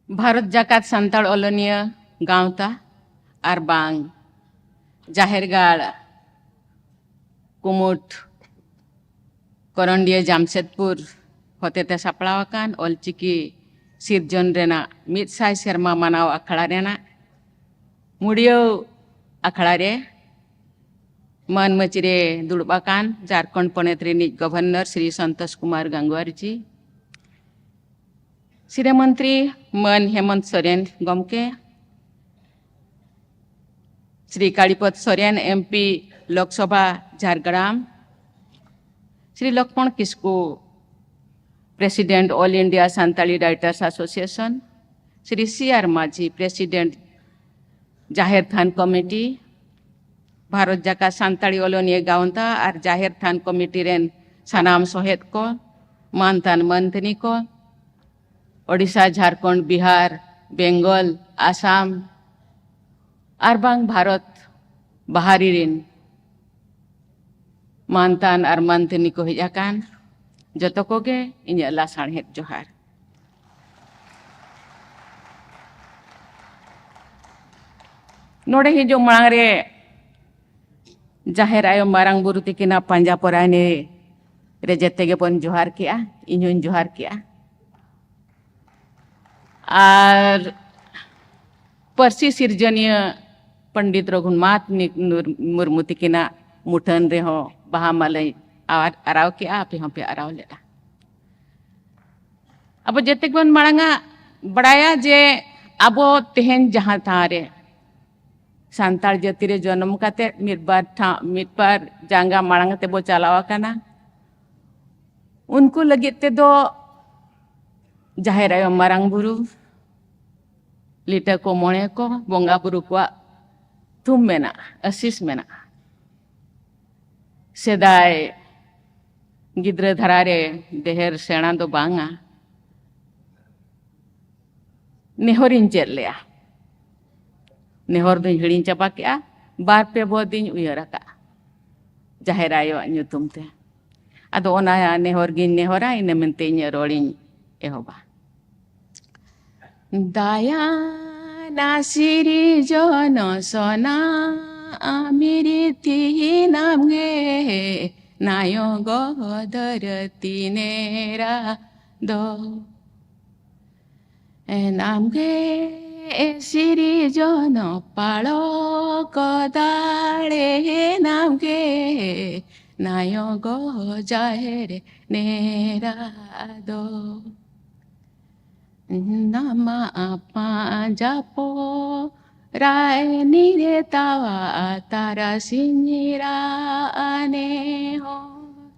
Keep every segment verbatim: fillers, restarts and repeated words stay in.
ᱵᱷᱟᱨᱚᱛ ᱡᱟᱠᱟᱛ ᱥᱟᱱᱛᱟᱲ ᱚᱞᱚᱱᱤᱭᱟᱹ ᱜᱟᱶᱛᱟ ᱟᱨ ᱵᱟᱝ ᱡᱟᱦᱮᱨ ᱜᱟᱲ ᱠᱩᱢᱩᱴ ᱠᱚᱨᱚᱱᱰᱤᱭᱟᱹ ᱡᱟᱢᱥᱮᱫᱽᱯᱩᱨ ᱦᱚᱛᱮᱛᱮ ᱥᱟᱯᱲᱟᱣ ᱟᱠᱟᱱ ᱚᱞᱪᱤᱠᱤ ᱥᱤᱨᱡᱚᱱ ᱨᱮᱱᱟᱜ ᱢᱤᱫ ᱥᱟᱭ ᱥᱮᱨᱢᱟ ᱢᱟᱱᱟᱣ ᱟᱠᱷᱲᱟ ᱨᱮᱱᱟᱜ ᱢᱩᱲᱭᱟᱹᱣ ᱟᱠᱷᱲᱟ ᱨᱮ ᱢᱟᱹᱱ ᱢᱟᱹᱪᱤ ᱨᱮ ᱫᱩᱲᱩᱵ ᱟᱠᱟᱱ ᱡᱷᱟᱨᱠᱷᱚᱸᱰ ᱯᱚᱱᱚᱛ ᱨᱤᱱᱤᱡ ᱜᱚᱵᱷᱚᱨᱱᱚᱨ ᱥᱨᱤ ᱥᱚᱱᱛᱳᱥ ᱠᱩᱢᱟᱨ ᱜᱟᱝᱜᱩᱣᱟᱨ ᱡᱤ, ᱥᱤᱨᱟᱹ ᱢᱚᱱᱛᱨᱤ ᱢᱟᱹᱱ ᱦᱮᱢᱚᱱᱛ ᱥᱚᱨᱮᱱ ᱜᱚᱢᱠᱮ, Shri Kalipada Soren, MP Lok Sabha Jhargram, Shri Lakshman Kisku, president all India Santali writers association, Shri C R Majhi, president ᱡᱟᱦᱮᱨ ᱛᱷᱟᱱ ᱠᱚᱢᱤᱴᱤ, ᱵᱷᱟᱨᱚᱛ ᱡᱟᱠᱟᱛ ᱥᱟᱱᱛᱟᱲᱤ ᱚᱞᱚᱱᱤᱭᱟᱹ ᱜᱟᱶᱛᱟ ᱟᱨ ᱡᱟᱦᱮᱨ ᱛᱷᱟᱱ ᱠᱚᱢᱤᱴᱤ ᱨᱮᱱ ᱥᱟᱱᱟᱢ ᱥᱚᱦᱮᱫ ᱠᱚ, ᱢᱟᱱᱛᱟᱱ ᱢᱟᱱᱛᱟᱹᱱᱤ ᱠᱚ, ᱳᱰᱤᱥᱟ, ᱡᱷᱟᱲᱠᱷᱚᱸᱰ, ᱵᱤᱦᱟᱨ, ᱵᱮᱝᱜᱚᱞ, ᱟᱥᱟᱢ ᱟᱨ ᱵᱟᱝ ᱵᱷᱟᱨᱚᱛ ᱵᱟᱦᱟᱨᱤ ᱨᱤᱱ ᱢᱟᱱᱛᱟᱱ ᱟᱨ ᱢᱟᱱᱛᱟᱹᱱᱤ ᱠᱚ ᱦᱮᱡ ᱟᱠᱟᱱ ᱡᱚᱛᱚ ᱠᱚᱜᱮ ᱤᱧᱟᱹᱜ ᱞᱟᱥᱟᱬᱦᱮᱫ ᱡᱚᱦᱟᱨ᱾ ᱱᱚᱰᱮ ᱦᱤᱡᱩᱜ ᱢᱟᱲᱟᱝ ᱨᱮ ᱡᱟᱦᱮᱨ ᱟᱭᱳ ᱢᱟᱨᱟᱝ ᱵᱩᱨᱩ ᱛᱤᱠᱤᱱᱟᱜ ᱯᱟᱸᱡᱟ ᱯᱚᱨᱟᱭᱱᱤ ᱨᱮ ᱡᱮᱛᱮ ᱜᱮᱵᱚᱱ ᱡᱚᱦᱟᱨ ᱠᱮᱜᱼᱟ, ᱤᱧ ᱦᱚᱧ ᱡᱚᱦᱟᱨ ᱠᱮᱜᱼᱟ᱾ ᱟᱨ ᱯᱟᱹᱨᱥᱤ ᱥᱤᱨᱡᱚᱱᱤᱭᱟᱹ ᱯᱚᱱᱰᱤᱛ ᱨᱚᱜᱷᱩᱱᱟᱛᱷ ᱢᱩᱨᱢᱩ ᱛᱤᱠᱤᱱᱟᱜ ᱢᱩᱴᱷᱟᱹᱱ ᱨᱮᱦᱚᱸ ᱵᱟᱦᱟ ᱢᱟᱞᱟᱧ ᱟᱨ-, ᱟᱨᱟᱣ ᱠᱮᱜᱼᱟ, ᱟᱯᱮ ᱦᱚᱸᱯᱮ ᱟᱨᱟᱣ ᱞᱮᱫᱼᱟ᱾ ᱟᱵᱚ ᱡᱮᱛᱮ ᱜᱮᱵᱚᱱ ᱢᱟᱲᱟᱝᱟ ᱵᱟᱲᱟᱭᱟ ᱡᱮ ᱟᱵᱚ ᱛᱮᱦᱮᱧ ᱡᱟᱦᱟᱸ ᱴᱷᱟᱶ ᱨᱮ ᱥᱟᱱᱛᱟᱲ ᱡᱟᱹᱛᱤ ᱨᱮ ᱡᱚᱱᱚᱢ ᱠᱟᱛᱮ ᱢᱤᱫ ᱵᱟᱨ ᱴᱷᱟᱶ, ᱢᱤᱫ ᱵᱟᱨ ᱡᱟᱸᱜᱟ ᱢᱟᱲᱟᱝ ᱛᱮᱵᱚ ᱪᱟᱞᱟᱣ ᱟᱠᱟᱱᱟ, ᱩᱱᱠᱩ ᱞᱟᱹᱜᱤᱫ ᱛᱮᱫᱚ ᱡᱟᱦᱮᱨ ᱟᱭᱳ ᱢᱟᱨᱟᱝ ᱵᱩᱨᱩ, ᱞᱤᱴᱟᱹ ᱠᱚ ᱢᱚᱬᱮ ᱠᱚ ᱵᱚᱸᱜᱟ ᱵᱩᱨᱩ ᱠᱚᱣᱟᱜ ᱛᱷᱩᱢ ᱢᱮᱱᱟᱜᱼᱟ, ᱟᱥᱤᱥ ᱢᱮᱱᱟᱜᱼᱟ᱾ ᱥᱮᱫᱟᱭ ᱜᱤᱫᱽᱨᱟᱹ ᱫᱷᱟᱨᱟ ᱨᱮ ᱰᱷᱮᱨ ᱥᱮᱬᱟ ᱫᱚ ᱵᱟᱝᱟ, ᱱᱮᱦᱚᱨᱤᱧ ᱪᱮᱫ ᱞᱮᱜᱼᱟ᱾ ᱱᱮᱦᱚᱨ ᱫᱚᱧ ᱦᱤᱲᱤᱧ ᱪᱟᱵᱟ ᱠᱮᱜᱼᱟ᱾ ᱵᱟᱨ ᱯᱮ ᱵᱚ ᱫᱤᱱ ᱩᱭᱦᱟᱹᱨ ᱟᱠᱟᱜᱼᱟ ᱡᱟᱦᱮᱨ ᱟᱭᱳᱣᱟᱜ ᱧᱩᱛᱩᱢ ᱛᱮ᱾ ᱟᱫᱚ ᱚᱱᱟ ᱱᱮᱦᱚᱨ ᱜᱤᱧ ᱱᱮᱦᱚᱨᱟ, ᱤᱱᱟᱹ ᱢᱮᱱᱛᱮ ᱤᱧᱟᱹᱜ ᱨᱚᱲᱤᱧ ᱮᱦᱚᱵᱟ᱾ ᱫᱟᱭᱟᱱᱟ ᱥᱤᱨᱤᱡᱚᱱ ᱥᱚᱱᱟ ᱟᱢᱤᱨᱤᱛᱤ ᱱᱟᱢᱜᱮ ᱱᱟᱭᱚᱜ ᱫᱷᱟᱹᱨᱛᱤ ᱱᱮᱨᱟ ᱫᱚ᱾ ᱱᱟᱢᱜᱮ ᱥᱤᱨᱤᱡᱚᱱ ᱯᱟᱞᱚᱠ ᱫᱟᱲᱮ ᱱᱟᱢᱜᱮ ᱱᱟᱭᱚᱜ ᱡᱟᱦᱮᱨ ᱱᱮᱨᱟ ᱫᱚ᱾ ᱱᱟᱢᱟ ᱟᱯᱟ ᱡᱟᱯᱚ ᱨᱟᱭ ᱱᱤᱨᱮ ᱛᱟᱣᱟ ᱛᱟᱨᱟᱥᱤᱧ ᱨᱟ ᱟᱱᱮ ᱦᱚᱸ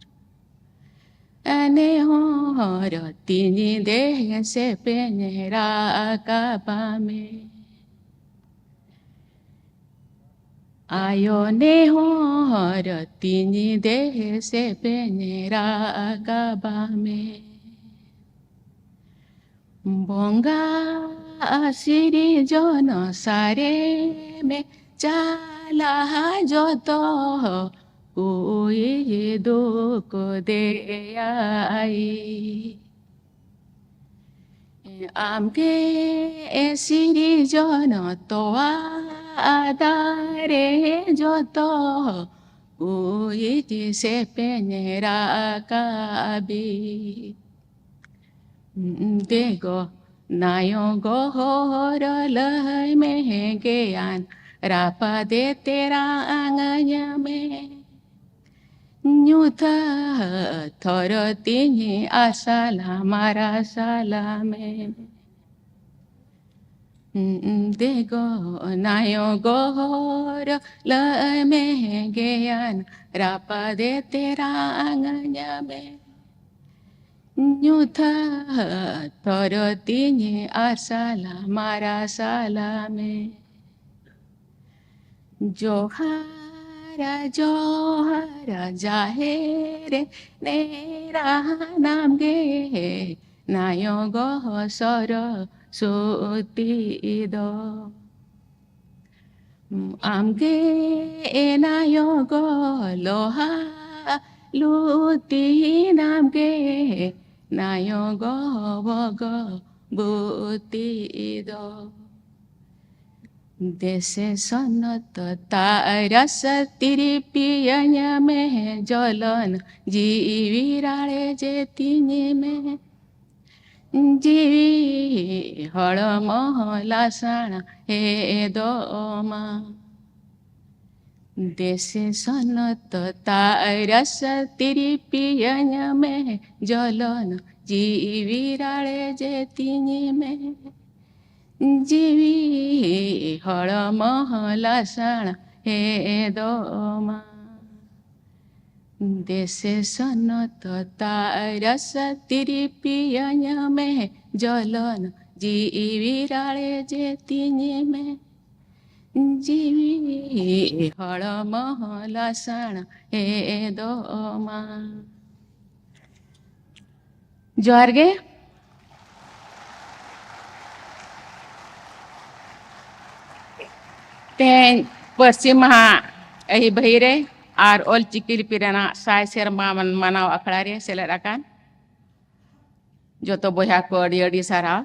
ᱟᱱᱮ ᱦᱚᱨ ᱛᱤᱧ ᱫᱮ ᱥᱮᱯᱮᱧ ᱨᱟᱠᱟᱵᱟ ᱢᱮ᱾ ᱟᱭᱳ ᱱᱮ ᱦᱚᱨ ᱛᱤᱧ ᱫᱮ ᱥᱮᱯᱮᱧ ᱨᱟᱠᱟᱵᱟ ᱢᱮ᱾ ᱵᱚᱸᱜᱟ ᱥᱤᱨᱤᱡᱚᱱ ᱥᱟᱨᱮ ᱢᱮ ᱪᱟᱞᱟ ᱡᱚᱛᱚ ᱠᱩᱭ ᱫᱩᱠ ᱫᱮᱭᱟᱭ᱾ ᱟᱢᱜᱮ ᱥᱤᱨᱤᱡᱚᱱ ᱛᱚᱣᱟ ᱫᱟᱨᱮ ᱡᱚᱛᱚ ᱠᱩᱭ ᱥᱮᱯᱮᱧ ᱨᱟᱠᱟᱵᱤ᱾ ᱫᱮᱜᱚ ᱱᱟᱭᱚᱜ ᱦᱚᱨ ᱞᱟᱹᱭ ᱢᱮ ᱜᱮᱭᱟᱱ ᱨᱟᱯᱟᱫᱮ ᱛᱮᱨᱟᱝ ᱟᱹᱧ ᱢᱮ᱾ ᱧᱩᱛᱟᱹ ᱛᱷᱚᱨ ᱛᱤᱧ ᱟᱥᱟᱞᱟ ᱢᱟᱨᱟᱥᱟᱞᱟ ᱢᱮ᱾ ᱫᱮᱜᱚ ᱱᱟᱭᱚᱜ ᱦᱚᱨ ᱞᱟᱹᱭ ᱢᱮ ᱜᱮᱭᱟᱱ ᱨᱟᱯᱟᱫᱮ ᱛᱮᱨᱟᱝ ᱟᱹᱧ ᱢᱮ᱾ ᱧᱩᱛᱟᱹ ᱛᱷᱚᱨ ᱛᱤᱧ ᱟᱥᱟᱞᱟ ᱢᱟᱨᱟᱥᱟᱞᱟ ᱢᱮ᱾ ᱡᱚᱦᱟᱨᱟ ᱡᱚᱦᱟᱨᱟ ᱡᱟᱦᱮᱨ ᱱᱮᱨᱟ ᱱᱟᱢᱜᱮ ᱱᱟᱭᱚᱜ ᱥᱚᱨᱚᱥᱚᱛᱤ ᱫᱚ᱾ ᱟᱢᱜᱮ ᱱᱟᱭᱚᱜ ᱞᱚᱦᱟ ᱞᱩᱛᱤ ᱱᱟᱢᱜᱮ ᱱᱟᱭᱚᱜ ᱵᱚᱜᱚ ᱵᱩᱛᱤ ᱫᱚ᱾ ᱫᱮᱥᱮ ᱥᱚᱱᱚᱛ ᱛᱟᱨᱟᱥ ᱛᱤᱨᱤᱯᱤᱭᱟᱹᱧ ᱢᱮ ᱡᱚᱞᱚᱱ ᱡᱤᱣᱤ ᱨᱟᱲᱮᱡᱮ ᱛᱤᱧ ᱢᱮ᱾ ᱡᱤᱣᱤ ᱦᱚᱲᱢᱚ ᱞᱟᱥᱟᱬ ᱦᱮᱫᱚᱜ ᱢᱟ᱾ ᱫᱮᱥᱮ ᱥᱚᱱᱚᱛ ᱛᱟᱨᱟᱥ ᱛᱤᱨᱤᱯᱤᱭᱟᱹᱧ ᱢᱮ ᱡᱚᱞᱚᱱ ᱡᱤᱣᱤ ᱨᱟᱲᱮᱡᱮ ᱛᱤᱧ ᱢᱮ᱾ ᱡᱤᱣᱤ ᱦᱚᱲᱢᱚ ᱞᱟᱥᱟᱬ ᱦᱮᱫᱚᱜ ᱢᱟ᱾ ᱫᱮᱥᱮ ᱥᱚᱱᱚᱛ ᱛᱟᱨᱟᱥ ᱛᱤᱨᱤᱯᱤᱭᱟᱹᱧ ᱢᱮ ᱡᱚᱞᱚᱱ ᱡᱤᱣᱤ ᱨᱟᱲᱮᱡᱮ ᱛᱤᱧ ᱢᱮ᱾ ᱡᱤᱣᱤ ᱦᱚᱲᱢᱚ ᱞᱟᱥᱟᱬ ᱦᱮᱫᱚᱜ ᱢᱟ᱾ ᱡᱚᱦᱟᱨ ᱜᱮ᱾ ᱛᱮᱦᱮᱧ ᱯᱟᱹᱨᱥᱤ ᱢᱟᱦᱟ ᱟᱹᱦᱤ ᱵᱟᱹᱦᱤ ᱨᱮ ᱟᱨ ᱚᱞᱪᱤᱠᱤ ᱞᱤᱯᱤ ᱨᱮᱱᱟᱜ ᱥᱟᱭ ᱥᱮᱨᱢᱟ ᱢᱟᱱ-, ᱢᱟᱱᱟᱣ ᱟᱠᱷᱲᱟ ᱨᱮ ᱥᱮᱞᱮᱫ ᱟᱠᱟᱱ ᱡᱚᱛᱚ ᱵᱚᱭᱦᱟ ᱠᱚ ᱟᱹᱰᱤ ᱟᱹᱰᱤ ᱥᱟᱨᱦᱟᱣ᱾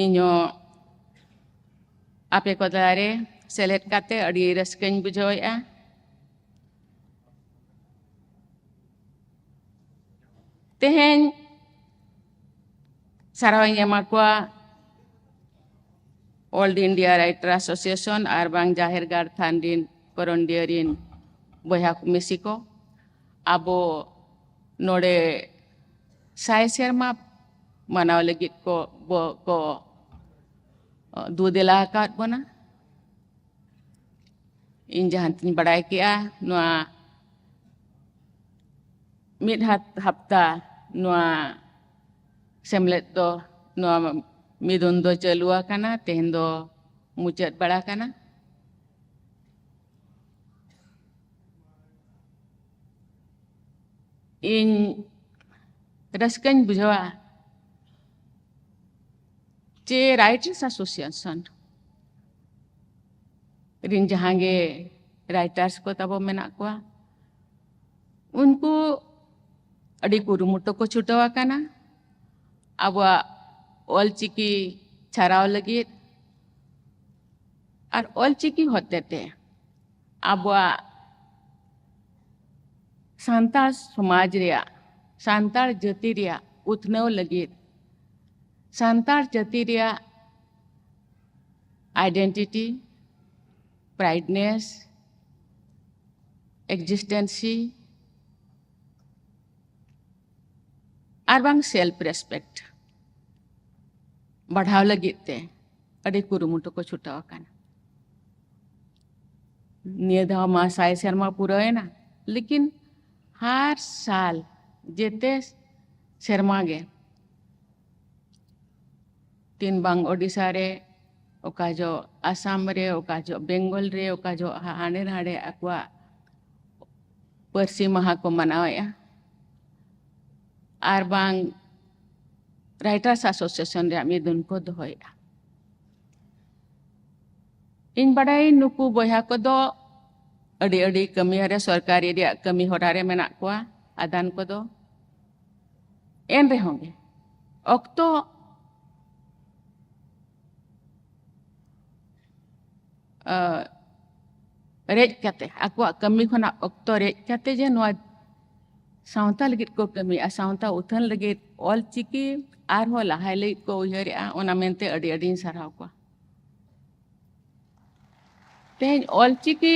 ᱤᱧ ᱦᱚᱸ ᱟᱯᱮ ᱠᱚ ᱛᱟᱞᱟᱨᱮ ᱥᱮᱞᱮᱫ ᱠᱟᱛᱮ ᱟᱹᱰᱤ ᱨᱟᱹᱥᱠᱟᱹᱧ ᱵᱩᱡᱷᱟᱹᱣᱮᱫᱼᱟ᱾ ᱛᱮᱦᱮᱧ ᱥᱟᱨᱦᱟᱣ ᱤᱧ ᱮᱢᱟ ᱠᱚᱣᱟ All India Writer Association ᱟᱨ ᱵᱟᱝ ᱡᱟᱦᱮᱨ ᱜᱟᱲ ᱛᱷᱟᱱ ᱨᱤᱱ ᱠᱚᱨᱚᱱᱰᱤᱭᱟᱹ ᱨᱤᱱ ᱵᱚᱭᱦᱟ ᱠᱚ ᱢᱤᱥᱤ ᱠᱚ᱾ ᱟᱵᱚ ᱱᱚᱰᱮ ᱥᱟᱭ ᱥᱮᱨᱢᱟ ᱢᱟᱱᱟᱣ ᱞᱟᱹᱜᱤᱫ ᱠᱚ, ᱵᱚ-, ᱠᱚ ᱫᱩ ᱫᱮᱞᱟ ᱟᱠᱟᱫ ᱵᱚᱱᱟ᱾ ᱤᱧ ᱡᱟᱦᱟᱸ ᱛᱤᱱᱟᱹᱧ ᱵᱟᱲᱟᱭ ᱠᱮᱜᱼᱟ, ᱱᱚᱣᱟ ᱢᱤᱫ ᱦᱟᱯ-, ᱦᱟᱯᱛᱟ ᱱᱚᱣᱟ ᱥᱮᱢᱞᱮᱫ ᱫᱚ, ᱱᱚᱣᱟ ᱢᱤᱫᱩᱱ ᱫᱚ ᱪᱟᱹᱞᱩ ᱟᱠᱟᱱᱟ, ᱛᱮᱦᱮᱧ ᱫᱚ ᱢᱩᱪᱟᱹᱫ ᱵᱟᱲᱟ ᱠᱟᱱᱟ᱾ ᱤᱧ ᱨᱟᱹᱥᱠᱟᱹᱧ ᱵᱩᱡᱷᱟᱹᱣᱟ ᱡᱮ Writers Association ᱨᱤᱱ ᱡᱟᱦᱟᱸ ᱜᱮ writers ᱠᱚ ᱛᱟᱵᱚ ᱢᱮᱱᱟᱜ ᱠᱚᱣᱟ, ᱩᱱᱠᱩ ᱟᱹᱰᱤ ᱠᱩᱨᱩᱢᱩᱴᱩ ᱠᱚ ᱪᱷᱩᱴᱟᱹᱣ ᱟᱠᱟᱱᱟ ᱟᱵᱚᱣᱟᱜ ᱚᱞᱪᱤᱠᱤ ᱪᱷᱟᱨᱟᱣ ᱞᱟᱹᱜᱤᱫ ᱟᱨ ᱚᱞᱪᱤᱠᱤ ᱦᱚᱛᱮᱛᱮ ᱟᱵᱚᱣᱟᱜ ᱥᱟᱱᱛᱟᱲ ᱥᱚᱢᱟᱡᱽ ᱨᱮᱭᱟᱜ, ᱥᱟᱱᱛᱟᱲ ᱡᱟᱹᱛᱤ ᱨᱮᱭᱟᱜ ᱩᱛᱱᱟᱹᱣ ᱞᱟᱹᱜᱤᱫ, ᱥᱟᱱᱛᱟᱲ ᱡᱟᱹᱛᱤ ᱨᱮᱭᱟᱜ identity, prideness, existency ᱟᱨ ᱵᱟᱝ self respect ᱵᱟᱲᱦᱟᱣ ᱞᱟᱹᱜᱤᱫ ᱛᱮ ᱟᱹᱰᱤ ᱠᱩᱨᱩᱢᱩᱴᱩ ᱠᱚ ᱪᱷᱩᱴᱟᱹᱣ ᱟᱠᱟᱱᱟ᱾ ᱱᱤᱭᱟᱹ ᱫᱷᱟᱣ ᱢᱟ ᱥᱟᱭ ᱥᱮᱨᱢᱟ ᱯᱩᱨᱟᱹᱣᱮᱱᱟ, ᱞᱮᱠᱤᱱ ᱦᱟᱨ ᱥᱟᱞ ᱡᱮᱛᱮ ᱥᱮᱨᱢᱟ ᱜᱮ ᱛᱤᱱ ᱵᱟᱝ ᱳᱰᱤᱥᱟ ᱨᱮ, ᱚᱠᱟ ᱡᱚᱦᱚᱜ ᱟᱥᱟᱢ ᱨᱮ, ᱚᱠᱟ ᱡᱚᱦᱚᱜ ᱵᱮᱝᱜᱚᱞ ᱨᱮ, ᱚᱠᱟ ᱡᱚᱦᱚᱜ ᱦᱟ-, ᱦᱟᱸᱰᱮ ᱱᱟᱰᱮ ᱟᱠᱚᱣᱟᱜ ᱯᱟᱹᱨᱥᱤ ᱢᱟᱦᱟ ᱠᱚ ᱢᱟᱱᱟᱣᱮᱫᱼᱟ᱾ ᱟᱨ ᱵᱟᱝ Writers Association ᱨᱮᱭᱟᱜ ᱢᱤᱫᱩᱱ ᱠᱚ ᱫᱚᱦᱚᱭᱮᱫᱼᱟ᱾ ᱤᱧ ᱵᱟᱰᱟᱭᱟᱹᱧ ᱱᱩᱠᱩ ᱵᱚᱭᱦᱟ ᱠᱚᱫᱚ ᱟᱹᱰᱤ ᱟᱹᱰᱤ ᱠᱟᱹᱢᱤ ᱨᱮ, ᱥᱚᱨᱠᱟᱨᱤ ᱨᱮᱭᱟᱜ ᱠᱟᱹᱢᱤ ᱦᱚᱨᱟ ᱨᱮ ᱢᱮᱱᱟᱜ ᱠᱚᱣᱟ, ᱟᱫᱷᱟᱱ ᱠᱚᱫᱚ᱾ ᱮᱱ ᱨᱮᱦᱚᱸ ᱜᱮ ᱚᱠᱛᱚ, ᱟ, ᱨᱮᱡ ᱠᱟᱛᱮ, ᱟᱠᱚᱣᱟᱜ ᱠᱟᱹᱢᱤ ᱠᱷᱚᱱᱟᱜ ᱚᱠᱛᱚ ᱨᱮᱡ ᱠᱟᱛᱮ ᱡᱮ ᱱᱚᱣᱟ ᱥᱟᱶᱛᱟ ᱞᱟᱹᱜᱤᱫ ᱠᱚ ᱠᱟᱹᱢᱤᱭᱟ, ᱥᱟᱶᱛᱟ ᱩᱛᱷᱟᱹᱱ ᱞᱟᱹᱜᱤᱫ, ᱚᱞᱪᱤᱠᱤ ᱟᱨᱦᱚᱸ ᱞᱟᱦᱟᱭ ᱞᱟᱹᱜᱤᱫ ᱠᱚ ᱩᱭᱦᱟᱹᱨᱮᱜᱼᱟ, ᱚᱱᱟ ᱢᱮᱱᱛᱮ ᱟᱹᱰᱤ ᱟᱹᱰᱤᱧ ᱥᱟᱨᱦᱟᱣ ᱠᱚᱣᱟ᱾ ᱛᱮᱦᱮᱧ ᱚᱞᱪᱤᱠᱤ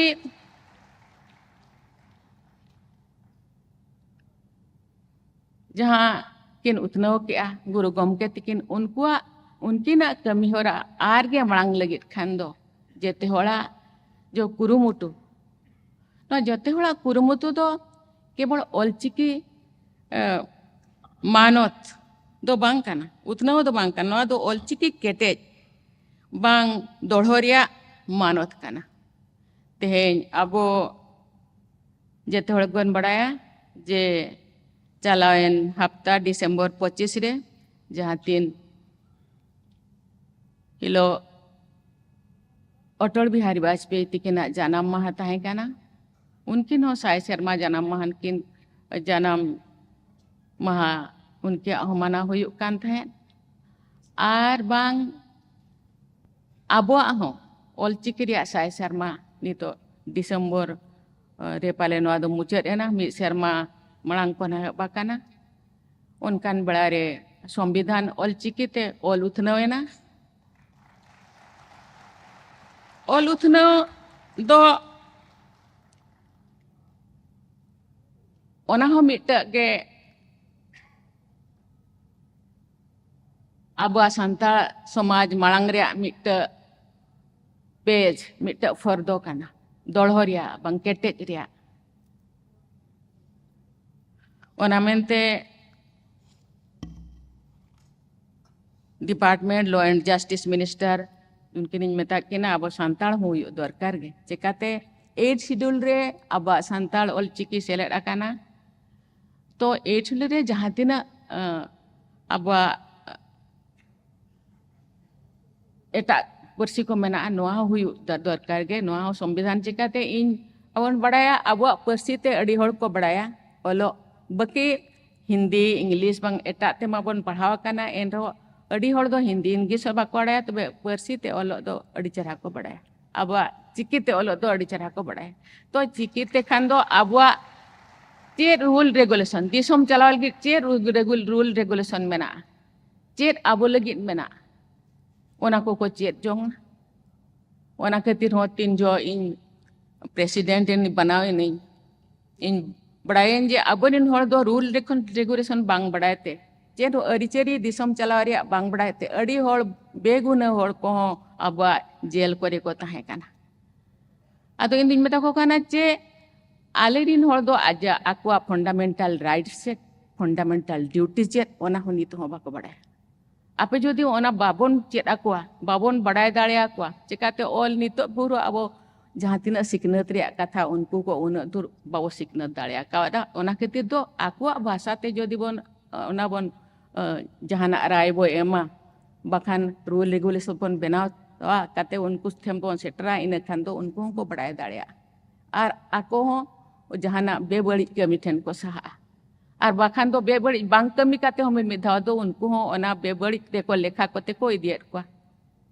ᱡᱟᱦᱟᱸ ᱠᱤᱱ ᱩᱛᱱᱟᱹᱣ ᱠᱮᱜᱼᱟ ᱜᱩᱨᱩ ᱜᱚᱢᱠᱮ ᱛᱤᱠᱤᱱ, ᱩᱱᱠᱩᱣᱟᱜ, ᱩᱱᱠᱤᱱᱟᱜ ᱠᱟᱹᱢᱤ ᱦᱚᱨᱟ ᱟᱨ ᱜᱮ ᱢᱟᱲᱟᱝ ᱞᱟᱹᱜᱤᱫ ᱠᱷᱟᱱ ᱫᱚ ᱡᱮᱛᱮ ᱦᱚᱲᱟᱜ ᱡᱚ ᱠᱩᱨᱩᱢᱩᱴᱩ, ᱱᱚᱣᱟ ᱡᱮᱛᱮ ᱦᱚᱲᱟᱜ ᱠᱩᱨᱩᱢᱩᱴᱩ ᱫᱚ ᱠᱮᱵᱚᱞ ᱚᱞᱪᱤᱠᱤ, ᱮ, ᱢᱟᱱᱚᱛ ᱫᱚ ᱵᱟᱝ ᱠᱟᱱᱟ, ᱩᱛᱱᱟᱹᱣ ᱫᱚ ᱵᱟᱝ ᱠᱟᱱᱟ, ᱱᱚᱣᱟ ᱫᱚ ᱚᱞᱪᱤᱠᱤ ᱠᱮᱴᱮᱡ ᱵᱟᱝ ᱫᱚᱲᱦᱚ ᱨᱮᱭᱟᱜ ᱢᱟᱱᱚᱛ ᱠᱟᱱᱟ᱾ ᱛᱮᱦᱮᱧ ᱟᱵᱚ ᱡᱮᱛᱮ ᱦᱚᱲ ᱜᱮᱵᱚᱱ ᱵᱟᱲᱟᱭᱟ ᱡᱮ ᱪᱟᱞᱟᱣᱮᱱ ᱦᱟᱯᱛᱟ ᱰᱤᱥᱮᱢᱵᱚᱨ ᱯᱚᱸᱪᱤᱥ ᱨᱮ ᱡᱟᱦᱟᱸ ᱛᱤᱱ ᱦᱤᱞᱳᱜ ᱚᱴᱚᱞ ᱵᱤᱦᱟᱨᱤ ᱵᱟᱡᱽᱯᱮᱭᱤ ᱛᱤᱠᱤᱱᱟᱜ ᱡᱟᱱᱟᱢ ᱢᱟᱦᱟ ᱛᱟᱦᱮᱸ ᱠᱟᱱᱟ᱾ ᱩᱱᱠᱤᱱ ᱦᱚᱸ ᱥᱟᱭ ᱥᱮᱨᱢᱟ ᱡᱟᱱᱟᱢ ᱢᱟᱦᱟ ᱠᱤᱱ, ᱡᱟᱱᱟᱢ ᱢᱟᱦᱟ ᱩᱱᱠᱤᱭᱟᱜ ᱦᱚᱸ ᱢᱟᱱᱟᱣ ᱦᱩᱭᱩᱜ ᱠᱟᱱ ᱛᱟᱦᱮᱸᱫ᱾ ᱟᱨ ᱵᱟᱝ ᱟᱵᱚᱣᱟᱜ ᱦᱚᱸ ᱚᱞᱪᱤᱠᱤ ᱨᱮᱭᱟᱜ ᱥᱟᱭ ᱥᱮᱨᱢᱟ ᱱᱤᱛᱚᱜ ᱰᱤᱥᱮᱢᱵᱚᱨ ᱨᱮ ᱯᱟᱞᱮ ᱱᱚᱣᱟ ᱫᱚ ᱢᱩᱪᱟᱹᱫ ᱮᱱᱟ, ᱢᱤᱫ ᱥᱮᱨᱢᱟ ᱢᱟᱲᱟᱝ ᱠᱷᱚᱱ ᱮᱦᱚᱵ ᱟᱠᱟᱱᱟ᱾ ᱚᱱᱠᱟᱱ ᱵᱮᱲᱟ ᱨᱮ ᱥᱚᱝᱵᱤᱫᱷᱟᱱ ᱚᱞᱪᱤᱠᱤ ᱛᱮ ᱚᱞ ᱩᱛᱱᱟᱹᱣ ᱮᱱᱟ᱾ ᱚᱞ ᱩᱛᱱᱟᱹᱣ ᱫᱚ ᱚᱱᱟ ᱦᱚᱸ ᱢᱤᱫᱴᱟᱹᱜ ᱜᱮ ᱟᱵᱚᱣᱟᱜ ᱥᱟᱱᱛᱟᱲ ᱥᱚᱢᱟᱡᱽ ᱢᱟᱲᱟᱝ ᱨᱮᱭᱟᱜ ᱢᱤᱫᱴᱟᱹᱜ ᱯᱮᱡᱽ, ᱢᱤᱫᱴᱟᱹᱜ ᱯᱷᱚᱨᱫᱚ ᱠᱟᱱᱟ, ᱫᱚᱲᱦᱚ ᱨᱮᱭᱟᱜ ᱵᱟᱝ ᱠᱮᱴᱮᱡ ᱨᱮᱭᱟᱜ᱾ ᱚᱱᱟ ᱢᱮᱱᱛᱮ Department Law and Justice Minister ᱩᱱᱠᱤᱱᱤᱧ ᱢᱮᱛᱟᱫ ᱠᱤᱱᱟ, ᱟᱵᱚ ᱥᱟᱱᱛᱟᱲ ᱦᱚᱸ ᱦᱩᱭᱩᱜ ᱫᱚᱨᱠᱟᱨ ᱜᱮ᱾ ᱪᱮᱠᱟᱛᱮ ᱮᱭᱤᱴ ᱥᱤᱰᱩᱞ ᱨᱮ ᱟᱵᱚᱣᱟᱜ ᱥᱟᱱᱛᱟᱲ ᱚᱞᱪᱤᱠᱤ ᱥᱮᱞᱮᱫ ᱟᱠᱟᱱᱟ᱾ ᱛᱚ ᱮᱭᱤᱴ ᱥᱤᱰᱩᱞ ᱨᱮ ᱡᱟᱦᱟᱸ ᱛᱤᱱᱟᱹᱜ ᱟᱵᱚᱣᱟᱜ ᱮᱴᱟᱜ ᱯᱟᱹᱨᱥᱤ ᱠᱚ ᱢᱮᱱᱟᱜᱼᱟ, ᱱᱚᱣᱟ ᱦᱚᱸ ᱦᱩᱭᱩᱜ ᱫᱚᱨᱠᱟᱨ ᱜᱮ᱾ ᱱᱚᱣᱟ ᱦᱚᱸ ᱥᱚᱝᱵᱤᱫᱷᱟᱱ ᱪᱤᱠᱟᱹᱛᱮ ᱤᱧ ᱟᱵᱚᱱ ᱵᱟᱲᱟᱭᱟ, ᱟᱵᱚᱣᱟᱜ ᱯᱟᱹᱨᱥᱤ ᱛᱮ ᱟᱹᱰᱤ ᱦᱚᱲ ᱠᱚ ᱵᱟᱲᱟᱭᱟ ᱚᱞᱚᱜ, ᱵᱟᱹᱠᱤ ᱦᱤᱱᱫᱤ, ᱤᱝᱞᱤᱥ ᱵᱟᱝ ᱮᱴᱟᱜ ᱛᱮᱢᱟ ᱵᱚᱱ ᱯᱟᱲᱦᱟᱣ ᱟᱠᱟᱱᱟ, ᱮᱱᱨᱮᱦᱚᱸ ᱟᱹᱰᱤ ᱦᱚᱲ ᱫᱚ ᱦᱤᱱᱫᱤ ᱤᱝᱞᱤᱥ ᱦᱚᱸ ᱵᱟᱠᱚ ᱵᱟᱲᱟᱭᱟ, ᱛᱚᱵᱮ ᱯᱟᱹᱨᱥᱤ ᱛᱮ ᱚᱞᱚᱜ ᱫᱚ ᱟᱹᱰᱤ ᱪᱮᱦᱨᱟ ᱠᱚ ᱵᱟᱲᱟᱭᱟ, ᱟᱵᱚᱣᱟᱜ ᱪᱤᱠᱤ ᱛᱮ ᱚᱞᱚᱜ ᱫᱚ ᱟᱹᱰᱤ ᱪᱮᱦᱨᱟ ᱠᱚ ᱵᱟᱲᱟᱭᱟ᱾ ᱛᱚ ᱪᱤᱠᱤ ᱛᱮ ᱠᱷᱟᱱ ᱫᱚ ᱟᱵᱚᱣᱟᱜ ᱪᱮᱫ ᱨᱩᱞ ᱨᱮᱜᱩᱞᱮᱥᱚᱱ, ᱫᱤᱥᱚᱢ ᱪᱟᱞᱟᱣ ᱞᱟᱹᱜᱤᱫ ᱪᱮᱫ ᱨᱩᱞ ᱨᱮᱜᱩᱞᱮᱥᱚᱱ ᱢᱮᱱᱟᱜᱼᱟ, ᱪᱮᱫ ᱟᱵᱚ ᱞᱟᱹᱜᱤᱫ ᱢᱮᱱᱟᱜᱼᱟ, ᱚᱱᱟ ᱠᱚᱠᱚ ᱪᱮᱫ ᱡᱚᱝ᱾ ᱚᱱᱟ ᱠᱷᱟᱹᱛᱤᱨ ᱦᱚᱸ ᱛᱤᱱ ᱡᱚᱦᱚᱜ ᱤᱧ ᱯᱨᱮᱥᱤᱰᱮᱱᱴ ᱤᱧ ᱵᱮᱱᱟᱣ ᱮᱱᱟᱹᱧ, ᱤᱧ ᱵᱟᱲᱟᱭᱟᱹᱧ ᱡᱮ ᱟᱵᱚᱨᱮᱱ ᱦᱚᱲ ᱫᱚ ᱨᱩᱞ ᱨᱮᱜᱩᱞᱮᱥᱚᱱ ᱵᱟᱝ ᱵᱟᱲᱟᱭ ᱛᱮ, ᱪᱮᱫ ᱦᱚᱸ ᱟᱹᱨᱤᱪᱟᱹᱞᱤ ᱫᱤᱥᱚᱢ ᱪᱟᱞᱟᱣ ᱨᱮᱭᱟᱜ ᱵᱟᱝ ᱵᱟᱲᱟᱭ ᱛᱮ ᱟᱹᱰᱤ ᱦᱚᱲ, ᱵᱮᱜᱩᱱᱟᱹ ᱦᱚᱲ ᱠᱚᱦᱚᱸ ᱟᱵᱚᱣᱟᱜ ᱡᱮᱞ ᱠᱚᱨᱮ ᱠᱚ ᱛᱟᱦᱮᱸ ᱠᱟᱱᱟ᱾ ᱟᱫᱚ ᱤᱧ ᱫᱩᱧ ᱢᱮᱛᱟ ᱠᱚ ᱠᱟᱱᱟ ᱡᱮ ᱟᱞᱮᱨᱮᱱ ᱦᱚᱲ ᱫᱚ ᱟᱡᱟᱜ, ᱟᱠᱚᱣᱟᱜ ᱯᱷᱟᱱᱰᱟᱢᱮᱱᱴᱟᱞ ᱨᱟᱭᱤᱴᱥ ᱪᱮᱫ, ᱯᱷᱟᱱᱰᱟᱢᱮᱱᱴᱟᱞ ᱰᱤᱭᱩᱴᱤ ᱪᱮᱫ, ᱚᱱᱟ ᱦᱚᱸ ᱱᱤᱛ ᱦᱚᱸ ᱵᱟᱠᱚ ᱵᱟᱲᱟᱭᱟ᱾ ᱟᱯᱮ ᱡᱩᱫᱤ ᱚᱱᱟ ᱵᱟᱵᱚᱱ ᱪᱮᱫ ᱟᱠᱚᱣᱟ, ᱵᱟᱵᱚᱱ ᱵᱟᱲᱟᱭ ᱫᱟᱲᱮᱭᱟᱠᱚᱣᱟ, ᱪᱮᱠᱟᱛᱮ ᱚᱞ ᱱᱤᱛᱚᱜ ᱵᱷᱳᱨ ᱟᱵᱚ ᱡᱟᱦᱟᱸ ᱛᱤᱱᱟᱹᱜ ᱥᱤᱠᱷᱱᱟᱹᱛ ᱨᱮᱭᱟᱜ ᱠᱟᱛᱷᱟ, ᱩᱱᱠᱩ ᱠᱚ ᱩᱱᱟᱹᱜ ᱫᱷᱩᱨ ᱵᱟᱵᱚ ᱥᱤᱠᱷᱱᱟᱹᱛ ᱫᱟᱲᱮ ᱟᱠᱟᱣᱫᱟ᱾ ᱚᱱᱟ ᱠᱷᱟᱹᱛᱤᱨ ᱫᱚ ᱟᱠᱚᱣᱟᱜ ᱵᱷᱟᱥᱟ ᱛᱮ ᱡᱩᱫᱤ ᱵᱚᱱ, ᱚᱱᱟ ᱵᱚᱱ, ᱡᱟᱦᱟᱱᱟᱜ ᱨᱟᱭ ᱵᱚ ᱮᱢᱟ, ᱵᱟᱠᱷᱟᱱ ᱨᱩᱞ ᱨᱮᱜᱩᱞᱮᱥᱚᱱ ᱵᱚᱱ ᱵᱮᱱᱟᱣ ᱠᱟᱛᱮ ᱩᱱᱠᱩ ᱴᱷᱮᱱ ᱵᱚᱱ ᱥᱮᱴᱮᱨᱟ, ᱤᱱᱟᱹ ᱠᱷᱟᱱ ᱫᱚ ᱩᱱᱠᱩ ᱦᱚᱸᱠᱚ ᱵᱟᱲᱟᱭ ᱫᱟᱲᱮᱭᱟᱜᱼᱟ᱾ ᱟᱨ ᱟᱠᱚ ᱦᱚᱸ ᱡᱟᱦᱟᱱᱟᱜ ᱵᱮᱵᱟᱹᱲᱤᱡ ᱠᱟᱹᱢᱤ ᱴᱷᱮᱱ ᱠᱚ ᱥᱟᱦᱟᱜᱼᱟ᱾ ᱟᱨ ᱵᱟᱠᱷᱟᱱ ᱫᱚ ᱵᱮᱵᱟᱹᱲᱤᱡ ᱵᱟᱝ ᱠᱟᱹᱢᱤ ᱠᱟᱛᱮ ᱦᱚᱸ ᱢᱤᱫ ᱫᱷᱟᱣ ᱫᱚ ᱩᱱᱠᱩ ᱦᱚᱸ ᱚᱱᱟ ᱵᱮᱵᱟᱹᱲᱤᱡ ᱨᱮᱠᱚ ᱞᱮᱠᱷᱟ ᱠᱚᱛᱮ ᱠᱚ ᱤᱫᱤᱭᱮᱫ ᱠᱚᱣᱟ᱾